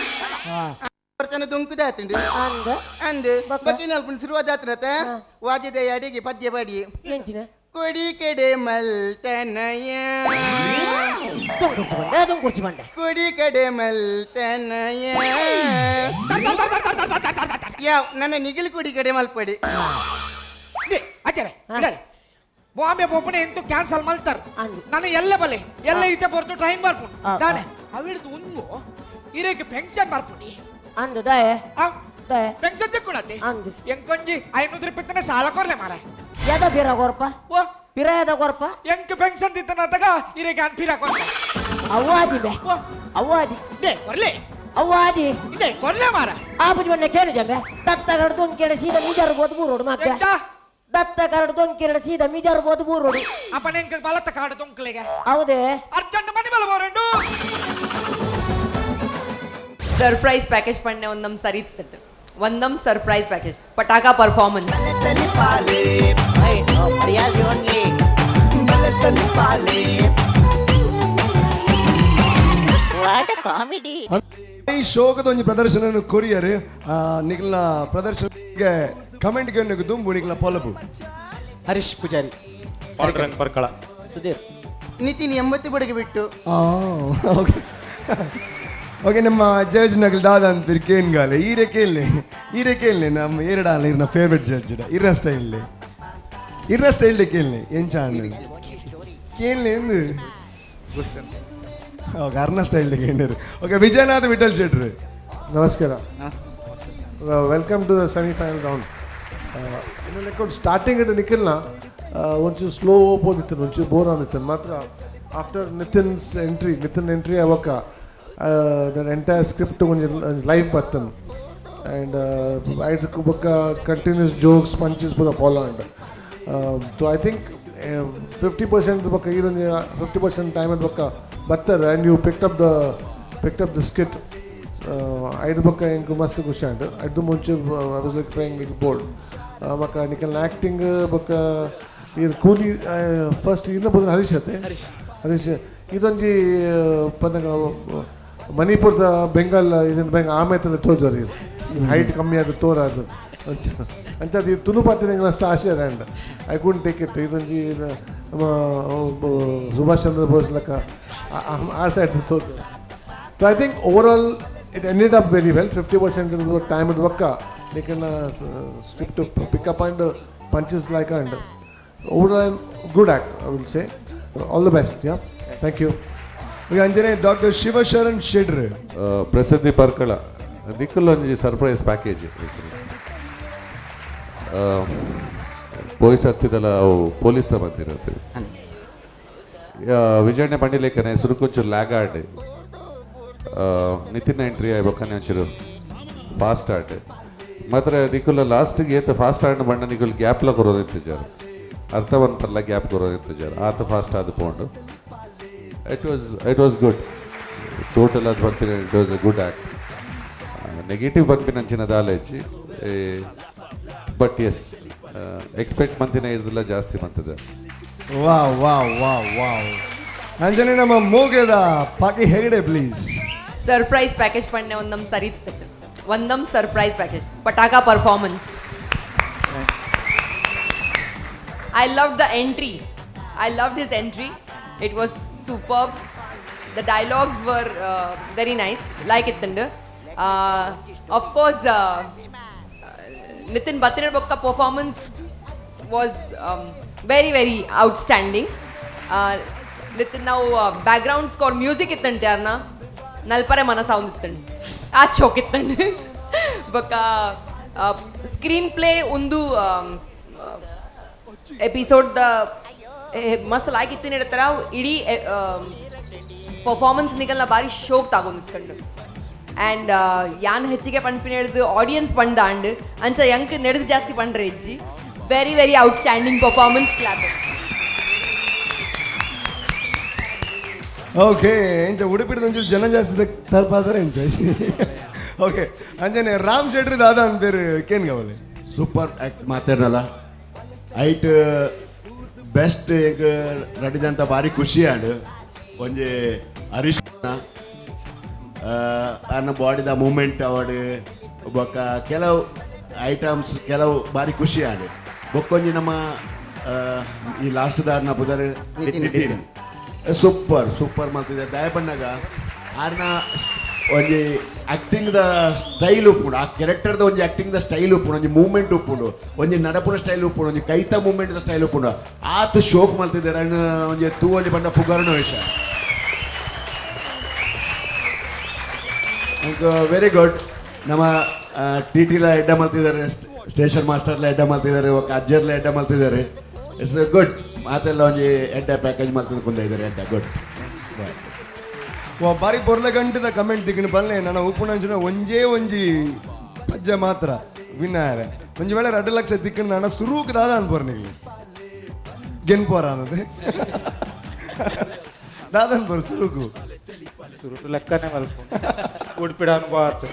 ಕನ ದೊಂಕುದಾತುಂಡು. ಅಂದ. ಅಂದ್ ಬಕಿನ ಅಲ್ಪುನ ಶುರುವಾದಾತನತ ವಾದ್ಯದ ಅಡಿಗೆ ಪದ್ಯ ಪಾಡಿ. ಎಂಚಿನ? ಕೊಡಿ ಕಡೆ ಮಲ್ತನಯ. ದೊಂಕುರ್ಚಿ ಬಂಡೆ, ದೊಂಕುರ್ಚಿ ಬಂಡೆ. ಕೊಡಿ ಕಡೆ ಮಲ್ತನಯ. ಯಾವ ನನ್ನ ನಿಗಿಲ್ ಕೊಡಿ ಕಡೆ ಮಲ್ಪಡಿ. ಅಚ್ಚರೆ ಬಾಂಬೆ ಪೋಪುನೆ ಎಂತು ಕ್ಯಾನ್ಸಲ್ ಮಲ್ತಾರ. ಅಂದ್. ನಾನು ಎಲ್ಲ ಬಲೆ ಎಲ್ಲ ಈತೆ ಪೊರ್ತು ಟ್ರೈನ್ ಬರ್ಪುಂಡು. ದಾನೆ ಅವಿಡ್ದು ಒಂದು ಇರೇಕ್ ಪೆನ್ಷನ್ ಬರ್ಪುಂಡಿ. ಅಂದು ದಾಯೆ? ಆ? ದಾಯೆ? ಪೆನ್ಷನ್ ತೆಕ್ಕೊಳತ್ತೆ. ಅಂದು. ಎಂಕೊಂಜಿ 500 ರೂಪಾಯಿ ಸಾಲ ಕೊರ್ಲೆ ಮಾರ. ಯಾದ ಪಿರ ಕೊರ್ಪ? ಓ. ಪಿರ ಯಾದ ಕೊರ್ಪ? ಎಂಕ್ ಪೆನ್ಷನ್ ತಿತ್ತನತಗ ಇರೇಕ್ ಅನ್ ಪಿರ ಕೊರ್ಪ. ಅವ್ವಾಜಿ ಬೆ. ಓ. ಅವ್ವಾಜಿ. They ಕೊರ್ಲೆ. ಅವ್ವಾಜಿ. They ಕೊರ್ಲೆ ಮಾರ. ಆಪುಜಿ ಬಣ್ಣ ಕೇಳು ಜಂಬೆ. ದತ್ತ ಕರಡು ದೊಂಕೆರಡು ಸೀದಾ ಮಿಜಾರು ಬೋದು ಬೂರೋಡು ಮತ್ತೆ. ಎಂತ? ದತ್ತ ಕರಡು ದೊಂಕೆರಡು ಸೀದಾ ಮಿಜಾರು ಬೋದು ಬೂರೋಡು. ಅಪ್ಪನ ಎಂಕ್ ಬಲತ್ತ ಕಾಡು ದೊಂಕ್ಲೆಗೆ. ಹೌದೇ? ಅರ್ಜೆಂಟ್ ಮನಿ ಬಲ ಬೋರಂಡು. ಸರ್ಪ್ರೈಸ್ ಪ್ಯಾಕೇಜ್ ಪಣ್ಣೆ ಒಂದಮ್ ಸರಿ ಒಂದಮ್ ಸರ್ಪ್ರೈಸ್ ಪ್ಯಾಕೇಜ್ ಪಟಾಕಾ ಪರ್ಫಾರ್ಮೆನ್ಸ್. What comedy. ಈ ಶೋಕದ ಒಂಜಿ ಪ್ರದರ್ಶನ ಕೊರಿಯರ್ ನಿಗ್ಲ ಪ್ರದರ್ಶನಕ್ಕೆ ಕಮೆಂಟ್ ದುಂಬು ನಿಗ್ಲ ಪೊಲಬು. ಹರೀಶ್ ಪೂಜಾರಿ. ಪರ್ಕಳ. ಸುಧೀರ್. ನಿತಿನ್ 80 ಬಡಿಗೆ ಬಿಟ್ಟು. ಓಕೆ ಓಕೆ, ನಮ್ಮ ಜಡ್ಜ್ ನಗಲ್ ದಾದ ಅಂತೀರಿ ಕೇನ್ಗಾಲೆ ಈರೆ ಕೇಳಲಿ, ಈರೆ ಕೇಳಲಿ. ನಮ್ಮ ಎರಡಾಲ ಇರ್ನ ಫೇವ್ರೆಟ್ ಜಡ್ಜ್ ಇರ್ನ ಸ್ಟೈಲ್, ಇರ್ನ ಸ್ಟೈಲ್ ಕೇಳಲಿ ಎಂಚ ಕೇಳಲಿ ಎಂದು. ಓಕೆ, ಅರ್ನ ಸ್ಟೈಲ್ ಕೇಳಿರು. ಓಕೆ, ವಿಜಯನಾಥ್ ವಿಠಲ್ ಶೆಟ್ರು. ನಮಸ್ಕಾರ, welcome to the semifinal round. ಇನ್ನು ಲೆಕ್ಕ ಸ್ಟಾರ್ಟಿಂಗ್ ಇಟ್ಟು ನಿಖಿಲ್ನ ಒಂಚೂರು ಸ್ಲೋ ಹೋಗ್ಬೋದಿತ್ತು, ಒಂಚೂರು ಬೋರ್ ಅಂದಿತ್ತು ಮಾತ್ರ. ಆಫ್ಟರ್ ನಿತಿನ್ಸ್ ಎಂಟ್ರಿ, ನಿತಿನ್ ಎಂಟ್ರಿ ಆವಾಗ that entire script ಒಂಜಿ ಲೈಫ್ ಬರ್ತನ್. ಆ್ಯಂಡ್ ಐದಕ್ಕೆ ಬೊಕ್ಕ ಕಂಟಿನ್ಯೂಸ್ ಜೋಕ್ಸ್ ಪಂಚಸ್ ಪೂರ follow. And so I think 50% ಬೊಕ್ಕ ಈರೊಂಜಿ 50% ಟೈಮ್ ಬೊಕ್ಕ ಬತ್ತಾರೆ. And you picked up the skit. ಐದು ಬೊಕ್ಕ ಎಂಕ್ ಮಸ್ತ್ ಖುಷಿ ಆಂಡ್. ಐದು ಮುಂಚೆ I was like trying little bored. ಬೊಕ್ಕ ನಿಕಲ್ನ ಆ್ಯಕ್ಟಿಂಗ್ ಬೊಕ್ಕ ಈರ್ ಕೂಲಿ ಫಸ್ಟ್ ಇನ್ನ ಬದಲು ಹರೀಶ್ ಅತ್ತೆ, ಹರೀಶ್ ಇದೊಂಜಿ ಪನ್ನಗ ಮಣಿಪುರದ ಬೆಂಗಾಲ್ ಇದನ್ನ ಬೆಂಗ ಆಮೇಲೆ ತೋಜೋರಿ ಹೈಟ್ ಕಮ್ಮಿ ಅದು ತೋರ ಅದು ಅಂಚ ಅಂಚ ಅದು ತುಳು ಪಾತಿನ ಮಸ್ತ್ ಆಶ್ಚರ್ಯ. And I couldn't take it. ಇದೊಂಜಿ ನಮ್ಮ ಸುಭಾಷ್ ಚಂದ್ರ ಬೋಸ್ ಲೆಕ್ಕ ಆ side ತೋಜು. So I think overall it ended up very well. 50% time ಬೊಕ್ಕ ನಿಕಲ್ನ script pickup and punches like and overall good act, I will say. All the best. Yeah, thank you. ಈಗ ಅಂಜನೆ doctor Shivasharan ಶೆಟ್ರು. ಪ್ರಸಿದ್ಧಿ ಪರ್ಕಳ, ನಿಖಲ್ ಒಂಜಿ surprise package. Police ಹತ್ತಿದಲ್ಲ ಅವು police ಬಂದಿರೋದು. Vijayanna ಬಂಡಿಲೇಖನೆ ಸುರುಕೊಂಚೂರು lag add. Nitin entry ಆಯ್ಬೊಕ್ಕನೆ ಒಂಚೂರು fast add. ಮಾತ್ರ ನಿಖಲ್ ಲಾಸ್ಟಿಗೆ ಏತ ಫಾಸ್ಟ್ ಆಡ್ ಬಣ್ಣ ನಿಖಲ್ ಗ್ಯಾಪ್ಲ ಕೊರೋದು ಇತ್ತಿಜಾರು, ಅರ್ಥ ಬಂತಲ್ಲ ಗ್ಯಾಪ್ ಕೊರೋದು ಇತ್ತಿಜಾರು ಆತ ಫಾಸ್ಟ್ ಆದ ಪೋಂಡು. It was good total. ಅದು ಬರ್ತೀನಿ, it was a good act. Negative ಬರ್ಪಿನಂಚಿನ ದಾಲೇಜಿ, but S expect ಮಂತಿನ ಇರ್ದಿಲ್ಲ ಜಾಸ್ತಿ ಮಂತದ. ವಾವ್ ವಾವ್ ವಾವ್ ವಾವ್. ಅಂಜನೆ ನಮ್ಮ ಮೋಗೆದ ಪಾಕಿ ಹೆಗಡೆ ಪ್ಲೀಸ್. ಸರ್ಪ್ರೈಸ್ ಪ್ಯಾಕೇಜ್ ಪಣ್ಣೆ ಒಂದಮ್ ಸರಿ ಒಂದಮ್ ಸರ್ಪ್ರೈಸ್ ಪ್ಯಾಕೇಜ್ ಪಟಾಕಾ performance. I love the entry, I love his entry, it was superb. The dialogues were very nice, like ಇತ್ತಂಡು. Of course Nitin ಬತ್ತಿನ ಬೊಕ್ಕ performance was very very outstanding. Nitin ನಾವು background score music ಇತ್ತಂಟೆ ಅರ್ನ ನಲ್ಪರೆ ಮನಸ್ಸಾವಂದು ಇತ್ತಂಡು, ಆ ಶೋಕ್ ಇತ್ತಂಡು. ಬೊಕ್ಕ screen play ಒಂದು episode the ಮಸ್ತ್ like ಇತ್ತಿನ ಇಡ್ತಾರ. ಇಡೀ ಪರ್ಫಾರ್ಮೆನ್ಸ್ ನಿಗಲ್ನ ಭಾರಿ ಶೋಕ್ ತಾಗೊಂದಿತ್ಕಂಡು. ಆ್ಯಂಡ್ ಯಾನ್ ಹೆಚ್ಚಿಗೆ ಪಂಪಿನ ಹಿಡಿದು ಆಡಿಯನ್ಸ್ ಪಂಡಾಂಡ್ ಅಂಚ ಯಂಕ್ ನಡೆದು ಜಾಸ್ತಿ ಪಂಡ್ರೆ ಇಜ್ಜಿ. Very very outstanding performance, clap. Okay, ಎಂಚ ಉಡುಪಿಡ್ದು ಒಂಚೂರು ಜನ ಜಾಸ್ತಿ ತರ್ಪಾದರೆ ಎಂಚ. ಓಕೆ, ಅಂಜನೆ ರಾಮ್ ಶೆಟ್ರಿ ದಾದ ಅಂತೀರಿ ಕೇನ್ ಗವಲೆ. ಸೂಪರ್ ಆ್ಯಕ್ಟ್ ಮಾತಾಡಲ್ಲ ಐಟ್ ಬೆಸ್ಟ್ ಎಂಕ್ ನಟಿದಂತ ಭಾರಿ ಖುಷಿ ಆಂಡ್. ಒಂಜಿ ಹರೀಶ್ ಅನ್ನ ಬಾಡಿದ ಮೂಮೆಂಟ್ ಅವಾರ್ಡ್ ಬೊಕ್ಕ ಕೆಲವು ಐಟಮ್ಸ್ ಕೆಲವು ಬಾರಿ ಖುಷಿ ಆಂಡ್. ಬೊಕ್ಕೊಂಜಿ ನಮ್ಮ ಈ ಲಾಸ್ಟ್ ದಾರ್ನ ಪುದರ್ ನಿತಿನ್ ಸೂಪರ್ ಸೂಪರ್ ಮಲ್ತಿದೆ. ದಾಯ ಪನ್ನಗ ಆರ್ನ ಒಂಜಿ ಆಕ್ಟಿಂಗ್ ದ ಸ್ಟೈಲ್ ಉಪ್ಪುಂಡು, ಆ ಕ್ಯಾರೆಕ್ಟರ್ದ ಒಂಜಿ ಆಕ್ಟಿಂಗ್ ದ ಸ್ಟೈಲ್ ಉಪ್ಪುಂಡು, ಒಂಜಿ ಮೂವ್ಮೆಂಟ್ ಉಪ್ಪುಂಡು, ಒಂಜಿ ನಡಪುನ ಸ್ಟೈಲ್ ಉಪ್ಪುಂಡು, ಒಂಜಿ ಕೈತ ಮೂವ್ಮೆಂಟ್ ದ ಸ್ಟೈಲ್ ಉಪ್ಪುಂಡು. ಆತ್ ಶೋಕ್ ಮಲ್ತಿದ್ದಾರೆ. ಒಂಜಿ ತೂವೊಲಿ ಪಂಡ ಪುಗರ್ನ ವಿಷಯ. Very good. ನಮ್ಮ ಟಿ ಟಿಲ ಎಡ್ಡ ಮಲ್ತಿದ್ದಾರೆ, ಸ್ಟೇಷನ್ ಮಾಸ್ಟರ್ಲ ಎಡ್ಡ ಮಲ್ತಿದ್ದಾರೆ, ఒక ಅಜ್ಜರ್ಲ ಎಡ್ಡ ಮಲ್ತಿದ್ದಾರೆ. It's good. ಮಾತೆಲ್ಲ ಒಂಜಿ ಎಡ್ಡ ಪ್ಯಾಕೇಜ್ ಮಲ್ತಿದ್ದು ಕುಂದ ಇದ್ದಾರೆ ಎಡ್ಡ ಗುಡ್. ಬಾರಿ ಪೊರ್ಲ ಗಂಟದ ಕಮೆಂಟ್ ದಿಕ್ಕಿನ ಪಲ್ಲೆ ನನ್ನ ಉಪ್ಪುನಂಚಿನ ಒಂಜೇ ಒಂಜಿ ಪಜ್ಜೆ ಮಾತ್ರ ವಿನ್ ಆಯರೆ. ಒಂಜಿ ವೇಳೆ 2 ಲಕ್ಷ ದಿಕ್ಕಿನ ನನ್ನ ಸುರೂಕ್ ದಾದ ಅನ್ಪೋರ್ ನಿಗ್ಲಿ ಗೆನ್ಪೋರ ಅನ್ನೋದು ದಾದ ಅನ್ಪೋರ್ ಸುರೂಕು ಸುರುಟು ಲೆಕ್ಕನೆ ಮಲ್ಪ ಉಡುಪಿಡ ಅನುಭವ ಆತು.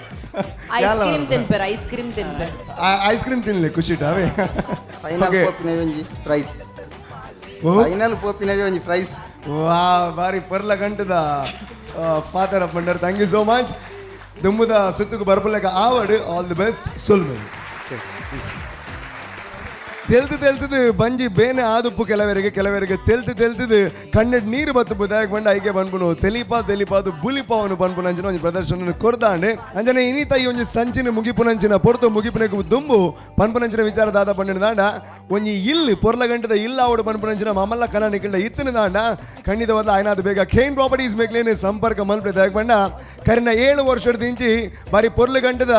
ಐಸ್ ಕ್ರೀಮ್ ತಿನ್ಪೇರ್, ಐಸ್ ಕ್ರೀಮ್ ತಿನ್ಪೇರ್. ಐಸ್ ಕ್ರೀಮ್ ತಿನ್ಲಿ ಖುಷಿ ಅವೇ. ಫೈನಲ್ ಪೋಪಿನವೇ ಒಂಜಿ ಪ್ರೈಸ್, ಫೈನಲ್ ಪೋಪಿನವೇ ಒಂಜಿ ಪ್ರೈಸ್. ವಾ ಬಾರಿ Parly ಗಂಟದ ಪಾತರ ಪಂಡರ್. Thank you so much. ದುಮ್ಮುದ ಸುತ್ತುಕು ಬರ್ಪುಲೆಕ ಆವಡ್. ಆಲ್ the best. ಸೊಲ್ಮೆ ತೆಲ್ತು ತೆಲ್ತದು ಬಂಜಿ ಬೇನೆ ಆದುಪ್ಪು ಕೆಲವರಿಗೆ, ಕೆಲವರಿಗೆ ತೆಲ್ತು ತೆಲ್ತದು ಕಣ್ಣೆಡ್ ನೀರು ಬತ್ತುಪ್ಪು. ದಾಯಕ್ ಬಂಡ ಐಕೆ ಬನ್ಪುನು ತೆಲಿಪಾ ತೆಲಿಪಾದು ಬುಲಿಪಾವನು ಬನ್ಪುನಂಚಿನ ಒಂಜಿ ಪ್ರದರ್ಶನ ಕೊರ್ದಾಂಡೆ. ಅಂಚನೆ ಇನಿತ ಈ ಒಂಜಿ ಸಂಚಿನ ಮುಗಿಪುನಂಚಿನ ಪೊರ್ತು ಮುಗಿಪುನಕ್ಕೆ ದುಂಬು ಪನ್ಪುನಂಚಿನ ವಿಚಾರ ದಾದ ಪಂಡಿನ ದಾಂಡ ಒಂಜಿ ಇಲ್ಲು ಪೊರ್ಲ ಗಂಟದ ಇಲ್ಲ ಆವಡು ಪನ್ಪುನಂಚಿನ ಮಮಲ್ಲ ಕನ ನಿಕ್ಕಿಲ್ಡ ಇತ್ತಿನ ದಾಂಡ ಖಂಡಿತ ವದ್ಲ ಆಯ್ನಾದ ಬೇಗ ಖೇನ್ ಪ್ರಾಪರ್ಟೀಸ್ ಮೇಕ್ಲೇನೆ ಸಂಪರ್ಕ ಮಲ್ಪೆ. ದಾಯಕ್ ಬಂಡ ಕರಿನ 7 ವರ್ಷದ ದಿಂಚಿ ಬಾರಿ ಪೊರ್ಲ ಗಂಟದ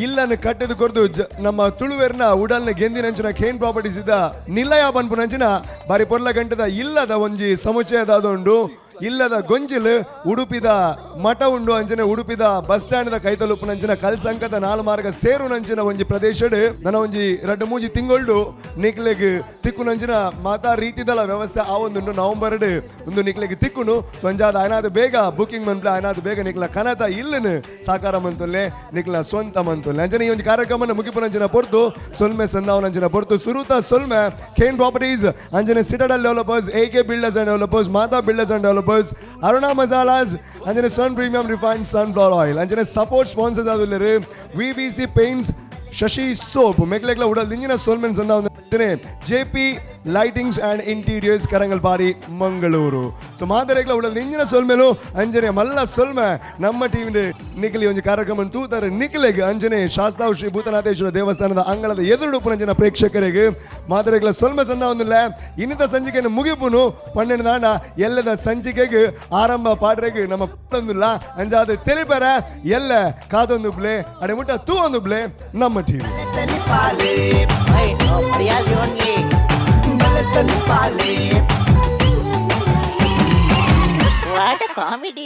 ಇಲ್ಲನ್ನು ಕಟ್ಟದು ಕೊರ್ದು ನಮ್ಮ ತುಳುವೆರ್ನ ಉಡಲ್ನ ಗೆಂದಿನಂಚಿನ ಖೇನ್ ಪ್ರಾಪರ್ಟೀಸ್ ಇದ್ದ ನಿಲಯ ಪನ್ಪುನಂಚಿನ ಬಾರಿ ಪೊರ್ಲ ಗಂಟದ ಇಲ್ಲದ ಒಂಜಿ ಸಮುಚ್ಚಯದಾದುಂಡು. ಇಲ್ಲದ ಗೊಂಜಿಲ್ ಉಡುಪಿದ ಮಠ ಉಂಡು. ಅಂಚನೆ ಉಡುಪಿದ ಬಸ್ ಸ್ಟ್ಯಾಂಡ್ ದ ಕೈತಲುಪ್ಪುನಂಚಿನ ಕಲ್ಸಂಕದ 4 ಮಾರ್ಗ ಸೇರುನಂಚಿನ ಒಂಜಿ ಪ್ರದೇಶಡ್ ನನ್ನ ಒಂಜಿ 2-3 ತಿಂಗೊಳ್ಡು ನಿಕ್ಲೆಗ್ ತಿಕ್ಕುನಂಚಿನ ಮಾತಾ ರೀತಿದಲ ವ್ಯವಸ್ಥೆ ಆ ಒಂದುಂಡು. ನವೆಂಬರ್ ಒಂದು ನಿಕ್ಲೆಗ್ ತಿಕ್ಕುನು. ಸಂಜಾದ ಆಯ್ನಾದ ಬೇಗ ಬುಕಿಂಗ್ ಮನ್ಪ್ಲೆ, ಆಯ್ನಾದ ಬೇಗ ನಿಕ್ಲ ಕನತ ಇಲ್ಲನು ಸಾಕಾರ ಮಂತೊಲ್ಲೆ, ನಿಕ್ಲ ಸ್ವಂತ ಮಂತೊಲ್ಲೆ. ಅಂಚನೆ ಈ ಒಂಜಿ ಕಾರ್ಯಕ್ರಮನ ಮುಗಿಪುನಂಚಿನ ಪೊರ್ತು ಸೊಲ್ಮೆ ಸಂದಾವನಂಚಿನ ಪೊರ್ತು ಸುರುತ ಸೊಲ್ಮೆ ಖೇನ್ ಪ್ರಾಪರ್ಟೀಸ್, ಅಂಚನೆ Citadel developers, A K builders and developers, Mata builders and developers, Aruna masalas, ಅಂಜನೆ Sun premium refined sunflower oil, ಅಂಜನೆ ಸಪೋರ್ಟ್ ಸ್ಪಾನ್ಸರ್ಸ್ ಆದುಲ್ಲೆರ್ VVC paints, Shashi soap, ಮೆಗ್ಲೆಗ್ಲ ಉಡಲ್ ದಿಂಜಿನ ಸೋಲ್ಮೆನ್ ಸಂದಾವನೆ J P lightings and interiors, Karangalpady, Mangaluru. So ಮಾದರೆಗ್ಲ ಉಡಲ್ ದಿಂಜಿನ ಸೋಲ್ಮೇಲು ಅಂಜನೆ ಮಲ್ಲ ಸೊಲ್ಮೆ ನಮ್ಮ ಟೀಮ್ ನಿಖಲಿ ಒಂಜಿ ಕಾರ್ಯಕ್ರಮ ತೂತಾರೆ ನಿಖಲೆಗ್ ಅಂಜನೆ ಶಾಸ್ತಾವ್ ಶ್ರೀ ಭೂತನಾಥೇಶ್ವರ ದೇವಸ್ಥಾನದ ಅಂಗಳದ ಎದುರು ಪುನಂಜಿನ ಪ್ರೇಕ್ಷಕರಿಗೆ ಮಾದರೆಗ್ಲ ಸೊಲ್ಮೆ ಸಂದಾವೊಂದಿಲ್ಲ. ಇನ್ನಿತ ಸಂಚಿಕೆಯನ್ನು ಮುಗಿಪುನು 12 ನಾಡ ಎಲ್ಲದ ಸಂಚಿಕೆಗೆ ಆರಂಭ ಪಾಡ್ರೆಗ್ ನಮ್ಮ ಒಂದಿಲ್ಲ ಅಂಜಾದ ತಿಳಿಪರ ಎಲ್ಲ ಕಾದೊಂದು ಬ್ಲೆ ಅಡೆ ಮುಟ್ಟ ತೂ ಒಂದು ಬ್ಲೆ ನಮ್ಮ ಟಿವಿ. What a comedy.